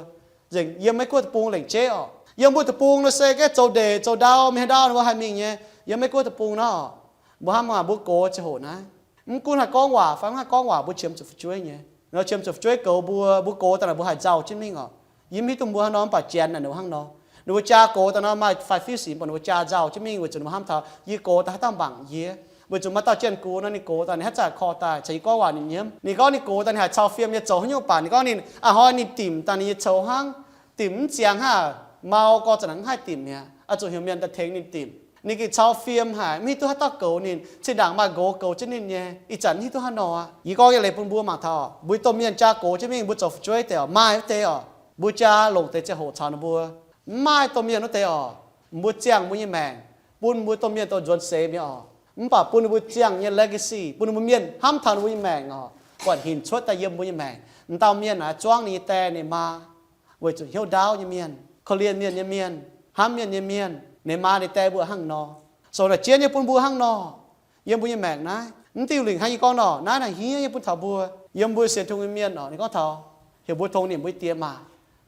Nzengc yiem maiv guoqv deic-bung lengc jeiv oc. Yiem mbuo deic-bung nor se gaeqv zoux ndeic zoux ndau, mingh haaix ndau ninh mbuo haih mingh nyei. Yiem maiv guoqv deic-bung nor, mbuo hnamv mbuo gox ziangh hoc naaiv, mv gunv haih gorngv waac fai mv haih gorngv waac, mbuo qiemx zuqc fu'jueiv nyei. Nor qiemx zuqc fu'jueiv goux mbuo, mbuo gox daaih naaic mbuo haih nzauh jienv mingh oc. Yie mv hiuv duqv mbuo hnangv nor, mv baac janx naaic ninh mbuo hnangv nor. Ninh mbuo jaa gox daaih nor maaih faix fiev sic, mv baac ninh mbuo jaa nzauh jienv mingh weic zuqc ninh mbuo hnamv taux yie gox daaih haaix dauh mangc yie. Weic zuqc maaih dauh janx-gox nor ninh gox daaih ninh haaix zanc korv daaih caux yie gorngv waac ninh nyiemv. Ninh gorngv ninh gox daaih ninh haiz cau fiem nyei zoux haaix nyungc baac ninh gorngv ninh a'hnoi ninh dimc daaih ninh nyei coux hnangv. Dimc mv ziangx hnangv, mau gorx zanc naaic mv haih dimc mi'aqv, oix zuqc heuc mienh daaih tengx ninh dimc. Ninh gengh cau fiem haic, mv hiuv duqv haaix dauh goux ninh. Zinh ndaangc maaih nqox goux jienv ninh nyei, ih zanc mv hiuv duqv haaix nor aqv. Yie gorngv nyei leiz bun mbuo mangc taux, mbuo domh mienh jaa gox jienv mingh, mbuo zoux fu'jueiv deix oc, maaih wuov deix oc, mbuo jaa longc deix ziangh hoc caux ninh mbuo. Mv maaih domh mienh wuov deix oc, mbuo ziangh mbuo nyei maengc bun mbuo domh mienh dorh nzuonx seix mi'aqv oc. Mv baac bun ninh mbuo ziangh nyei legacy, bun ninh mbuo mienh hnamv taux ninh mbuo nyei maengc oc, buatc hinc cuotv daaih yiem mbuo nyei maengc. M'dauh mienh naaic zuangv ninh nyei die ninh maa weic zuqc hnyouv ndaauv nyei mienh, korv-lienh mienh nyei mienh, hnamv mienh nyei mienh. Ninh maa ninh die mbuo hnangv nor. So naaic jienv nyei bun mbuo hnangv nor. Yiem mbuo nyei maengc naaiv, mv diuh lingc hnangv yie gorngv nor, naaiv naaic hniev nyei bun taux mbuo. Yiem mbuo sienx Tin-Hungh nyei mienh oc, ninh gorngv taux heuc mbuo tongx nimc mbuo nyei die maac,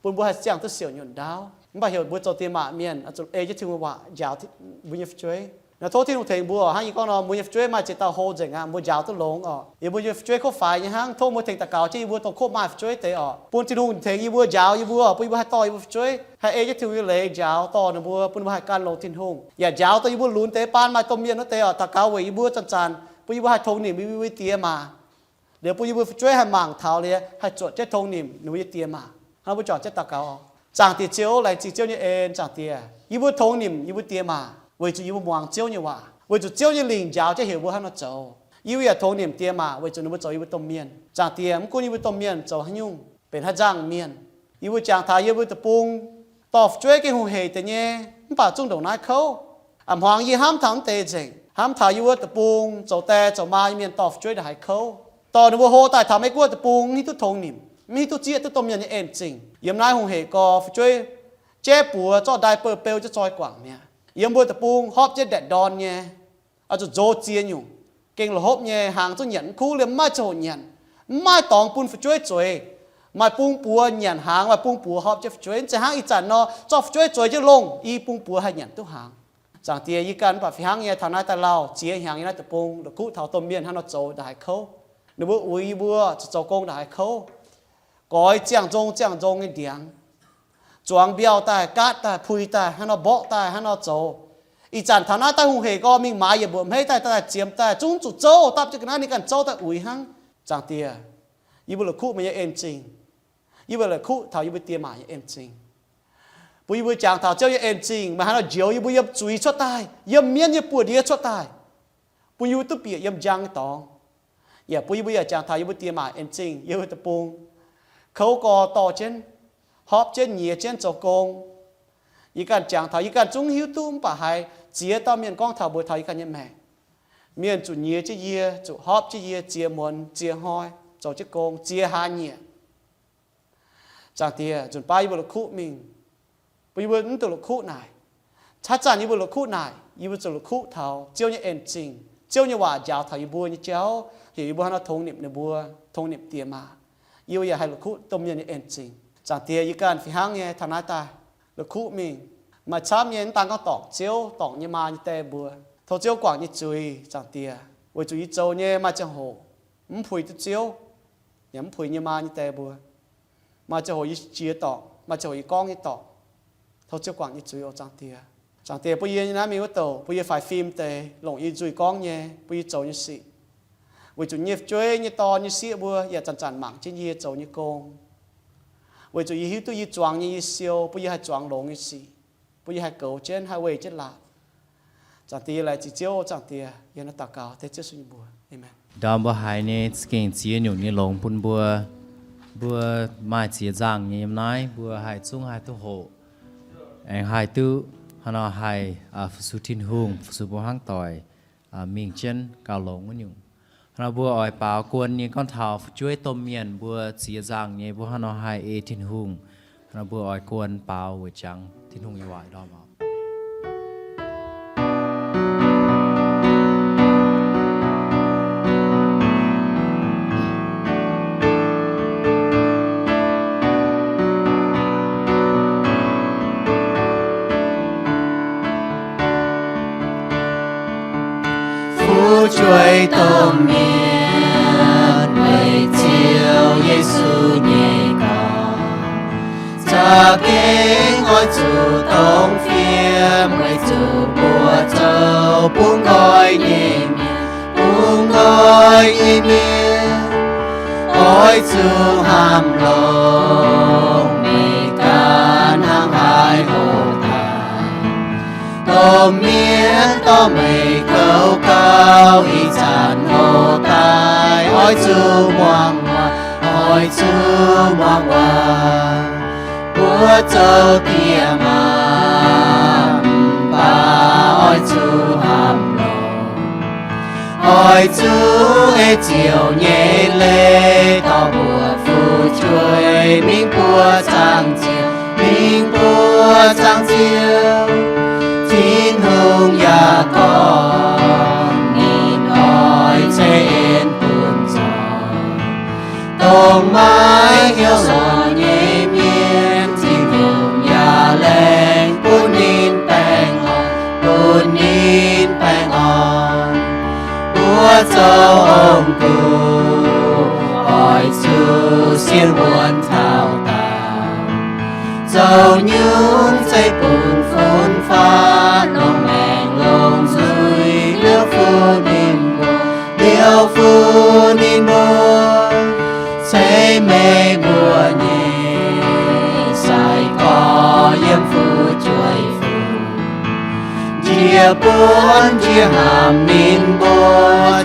bun mbuo haih ziangh duqv siouc nyunc ndaauv. Mv baac heuc mbuo zoux die maac mienh oix zuqc ei jienv Tin-Hungh waac njaaux mbuo nyei fu'jueiv. Naaiv tov Tin-Hungh tengx mbuo oc. Hnangv yie gorngv nor, mbuo nyei fu'jueiv maaih ziex dauh hlo nzengc aqv, mbuo njaaux duqv longx oc. Yie mbuo nyei fu'jueiv kov faix nyei hnangv, tov mbuo tengx daux gaux jienv yie mbuo dongh kov maaih fu'jueiv deix oc. Bun Tin-Hungh tengx yie mbuo njaaux yie mbuo, bun yie mbuo haih dorh yie mbuo fu'jueiv haih ei jienv Tin-Hungh nyei leiz njaaux dorh ninh mbuo, bun ninh mbuo haih gan longx Tin-Hungh, yaac njaaux dorh yie mbuo lunx deix baan maaih domh mienh wuov deix oc, daux gaux weic yie mbuo zanc-zanc, bun yie mbuo haih tongx nimc yie mbuo nyei diex maac. Liuz bun yie mbuo fu'jueiv haih mangc taux liuz haih zuotc jienv tongx nimc ninh mbuo nyei diex maac. Hnangv mbuo juangc jienv daux gaux oc. Zaangc Diex Ziouv, laengz zingh Ziouv nyei en. Zaangc Diex, yie mbuo tongx nimc yie mbuo diex maac weic zuqc yie mbuo muangx Ziouv nyei waac, weic zuqc Ziouv nyei Lingc njaaux jienv heuc mbuo hnangv nor zoux. Yie mbuo yaac tongx nimc diex maac weic zuqc ninh mbuo zoux yie mbuo domh mienh. Zaangc Diex, mv gunv yie mbuo domh mienh zoux haaix nyungc, benx haaix nzangc mienh, yie mbuo jangx taux yie mbuo deic-bung dorh fu'jueiv gengh hungh heic deix nyei, mv baac zungv ndongc naaiv kouv. A'hmuangx yie hnamv taux mv deix nzengc, hnamv taux yie mbuo deic-bung zoux die zoux maa nyei mienh dorh fu'jueiv ndongc haaix kouv, dorh ninh mbuo hlo daaih taux Meiv Guoqv deic-bung mv hiuv duqv tongx nimc, mv hiuv duqv zieqv duqv domh mienh nyei en-zingh. Yiem naaiv hungh heic gorx fu'jueiv jaiv buoz zorqv ndaai beu beu jienv zoi guangc mi'aqv. Yiem mbuo deic-bung hopv jienv ndaetc ndorn nyei, oix zuqc nzox ziex nyungc, gengh la'hopv nyei, hnaangx zungv nyanc mv kuv liemh, mv maaih ziangh hoc nyanc, mv maaih dorngx bun fu'jueiv zueiz. Maaih bung buoz nyanc hnaangx, maaih bung buoz hopv jienv fu'jueiv. Mv zeiz hnangv ih zanc nor zorqv fu'jueiv zueiz jienv longh, i bung buoz haih nyanc duqv hnaangx. Zaangc Diex, yie ganh mv baac fih hnangv nyei taux naaiv daaih lauh ziex hnyangx yiem naaiv deic-bung la'kuqv taux domh mienh hnangv nor zoux ndongc haaix kouv. Ninh mbuo uix yie mbuo zuqc zoux gong ndongc haaix kouv, goix ziangh nzong ziangh nzong nyei ndiangx, zuangx mbiauh daaih, gaatv daaih, puix daaih, hnangv nor mborqv daaih, hnangv nor zoux. Ih zanc taux naaiv daaih hungh heic gorx mingh maaiz yietc mbuoqc hmeiv daaih, daaih ziemx daaih, zungv zuqc zouv, dapv jienv ga'naaiv ninh ganh zouv daaih uix hnangv. Zaangc Diex, yie mbuo la'kuqv meih nyei en-zingh. Yie mbuo la'kuqv taux yie mbuo diex maac nyei en-zingh, bun yie mbuo jangx taux Ziouv nyei en-zingh, meih haaix nor njoux yie mbuo yiem zuiz cuotv daaih, yiem mienv nyei buoz-ndiex cuotv daaih, bun yie mbuo duqv bieqc yiem njang nyei dorngx. Yaac bun yie mbuo yaac jangx taux yie mbuo diex maac en-zingh, yie mbuo deic-bung kouv gorx dorh jienv, hopv jienv, nyiex jienv zoux gong. Yie ganh jangx taux yie ganh zungv hiuv duqv, mv baac haiz ziex dauh mienh gorngv taux mbuox taux yie ganh nyei maengc. Mienh zuqc nyiex jienv yie, zuqc hopv jienv yie ziex muonz ziex hnoi, zoux jienv gong ziex hlaax nyieqc. Zaangc Diex, nzunc baav yie mbuo la'kuqv mingh, bun yie mbuo mv dungx la'kuqv naaic. Haaix zanc yie mbuo la'kuqv naaic, yie mbuo zuqc la'kuqv taux Ziouv nyei en-zingh, Ziouv nyei waac njaaux taux yie mbuo nyei jauv, heuc yie mbuo hnangv nor tongx nimc ninh mbuo, tongx nimc diex maac. Yie mbuo yaac haih la'kuqv domh mienh nyei en-zingh. Zaangc Diex, yie ganh fih hnangv nyei taux naaiv daaih la'kuqv mingh, maaih camv nyei mv daan gorngv dorngc Ziouv, dorngc nyei maa nyei die mbuo. Tov Ziouv guangc nyei zuiz, Zaangc Diex, weic zuqc yie zoux nyei maaih ziangh hoc mv puix duqv Ziouv, yaac mv puix nyei maa nyei die mbuo. Maaih ziangh hoc yie jiex dorngc, maaih ziangh hoc yie gorngv nyei dorngc. Tov Ziouv guangc nyei zuiz oc, Zaangc Diex. Zaangc Diex, bun yie nyei naaiv mingh wuov douc, bun yie faix fim deix, longc yie nzuih gorngv nyei, bun yie zoux nyei sic, weic zuqc nyei fu'jueiv nyei dorn nyei sieqv mbuo yaac zanc-zanc mangc jienv yie zoux nyei gong. Weic zuqc yie hiuv duqv yie zuangx nyei yie siou, bun yie haih zuangx longx nyei sic, bun yie haih goux jienv, haih weih jienv laatc. Zaangc Diex, yie laengz zingh Ziouv. Zaangc Diex, yie naaiv daux gaux dengv Ziouv Yesu nyei mbuox. Aamen. Ndorm mbuo haiz nyei gengh ziex nyungc nyei longx bun mbuo. Mbuo maaih ziex nzangc nyei yiem naaiv, mbuo haih zungv haih duqv hoqc, aengx haih duqv hnangv nor haih fu-sux Tin-Hungh, fu-sux mbuo hnangv doic mingh jienv gauh longx wuov nyungc. Hnangv nor mbuo oix baaux guon nyei gorngv taux fu'jueiv domh mienh mbuo ziex nzangc nyei mbuo hnangv nor haih ei Tin-Hungh. Hnangv nor mbuo oix guon baaux weic jangx Tin-Hungh nyei waac ndorm oc. Fu'jueiv domh mienh weic Ziouv Yesu nyei gaux, za'gengh oix zuqc dongh fiem weic zuqc mbuo zoux bun nqoi nyei mienh, bun nqoi nyei mienh. Oix zuqc hnamv longx meih ganh hnangv haaix hoc daaih. Domh mienh dorh meih goux gauh ih zanc hoc daaih, oix zuqc muangx waac, oix zuqc muangx waac. Mbuo zoux diex maac mv baac oix zuqc hnamv longx. Oix zuqc ei Ziouv nyei leiz dorh mbuo fu'jueiv mingh buoz zaangc Ziouv, mingh buoz zaangc Ziouv. Tin-Hungh yaac gorngv ninh oix ceix en bun nzoih dongh maiv hnyouv nzoih nyei mienh. Tin-Hungh yaac laengz bun ninh baengh orn, bun ninh baengh Dongh guv oix zuqc sienx wuonx taux daauh, zoux nyungc zeiv bun fun-faqv longc maengc longc nzuih liouv fu ninh mbuo, liouv fu ninh mbuo, ceix meih mbuo nyei sai-gorx yiem fu'jueiv fun. Njiec buonv njiec hnamv ninh mbuo,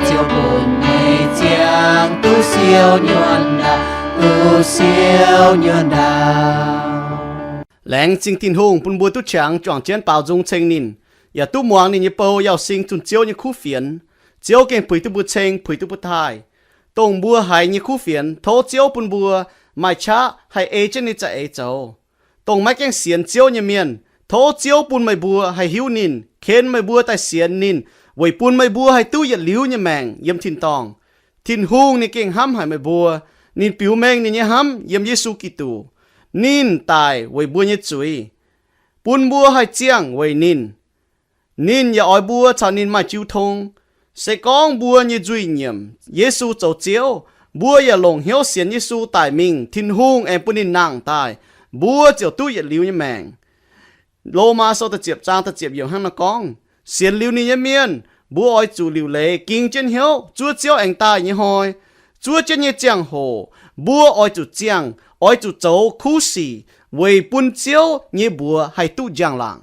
ziouc bun meih ziangh duqv siou nyuonh ndaauv, duqv siou nyuonh ndaauv. Laengz zingh Tin-Hungh bun mbuo duqv qangx juangc jienv baaux nzung ceng ninh, yaac duqv muangx ninh nyei bou Yauh Sing zunh Ziouv nyei kuv fienx. Ziouv gengh puix duqv mbuo ceng, puix duqv mbuo taaih. Dongh mbuo haiz nyei kuv fienx, tov Ziouv bun mbuo maaih qaqv haih ei jienv ninh za'eix zoux. Dongh maiv gaengh sienx Ziouv nyei mienh, tov Ziouv bun meih mbuo haih hiuv ninh, ken meih mbuo daaih sienx ninh, weic bun meih mbuo haih duqv yietc liuz nyei maengc yiem tin-dorngh. Tin-Hungh ninh gengh hnamv haic meih mbuo. Ninh biux mengh ninh nyei hnamv yiem Yesu Giduc. Ninh daic weic mbuo nyei zuiz, bun mbuo haih ziangh weic ninh. Ninh yaac oix mbuo caux ninh maaih jiu tong. Se gorngv mbuo nyei nzuih nyiemc Yesu zoux Ziouv, mbuo yaac longc hnyouv sienx Yesu daic mingh, Tin-Hungh aengx bun ninh nangh daaih, mbuo ziouc duqv yietc liuz nyei maengc. Lomaa Sou da'ziepc zaang da'ziepc yiemc hnangv naaiv gorngv, sienx liuz ninh nyei mienh, mbuo oix zuqc liuc leiz ging jienv hnyouv zuov Ziouv aengx daaih nyei hnoi. Zuov jienv nyei ziangh hoc mbuo oix zuqc ziangh, oix zuqc zoux kuv sic weic bun Ziouv nyei mbuox haih duqv njang-laangc.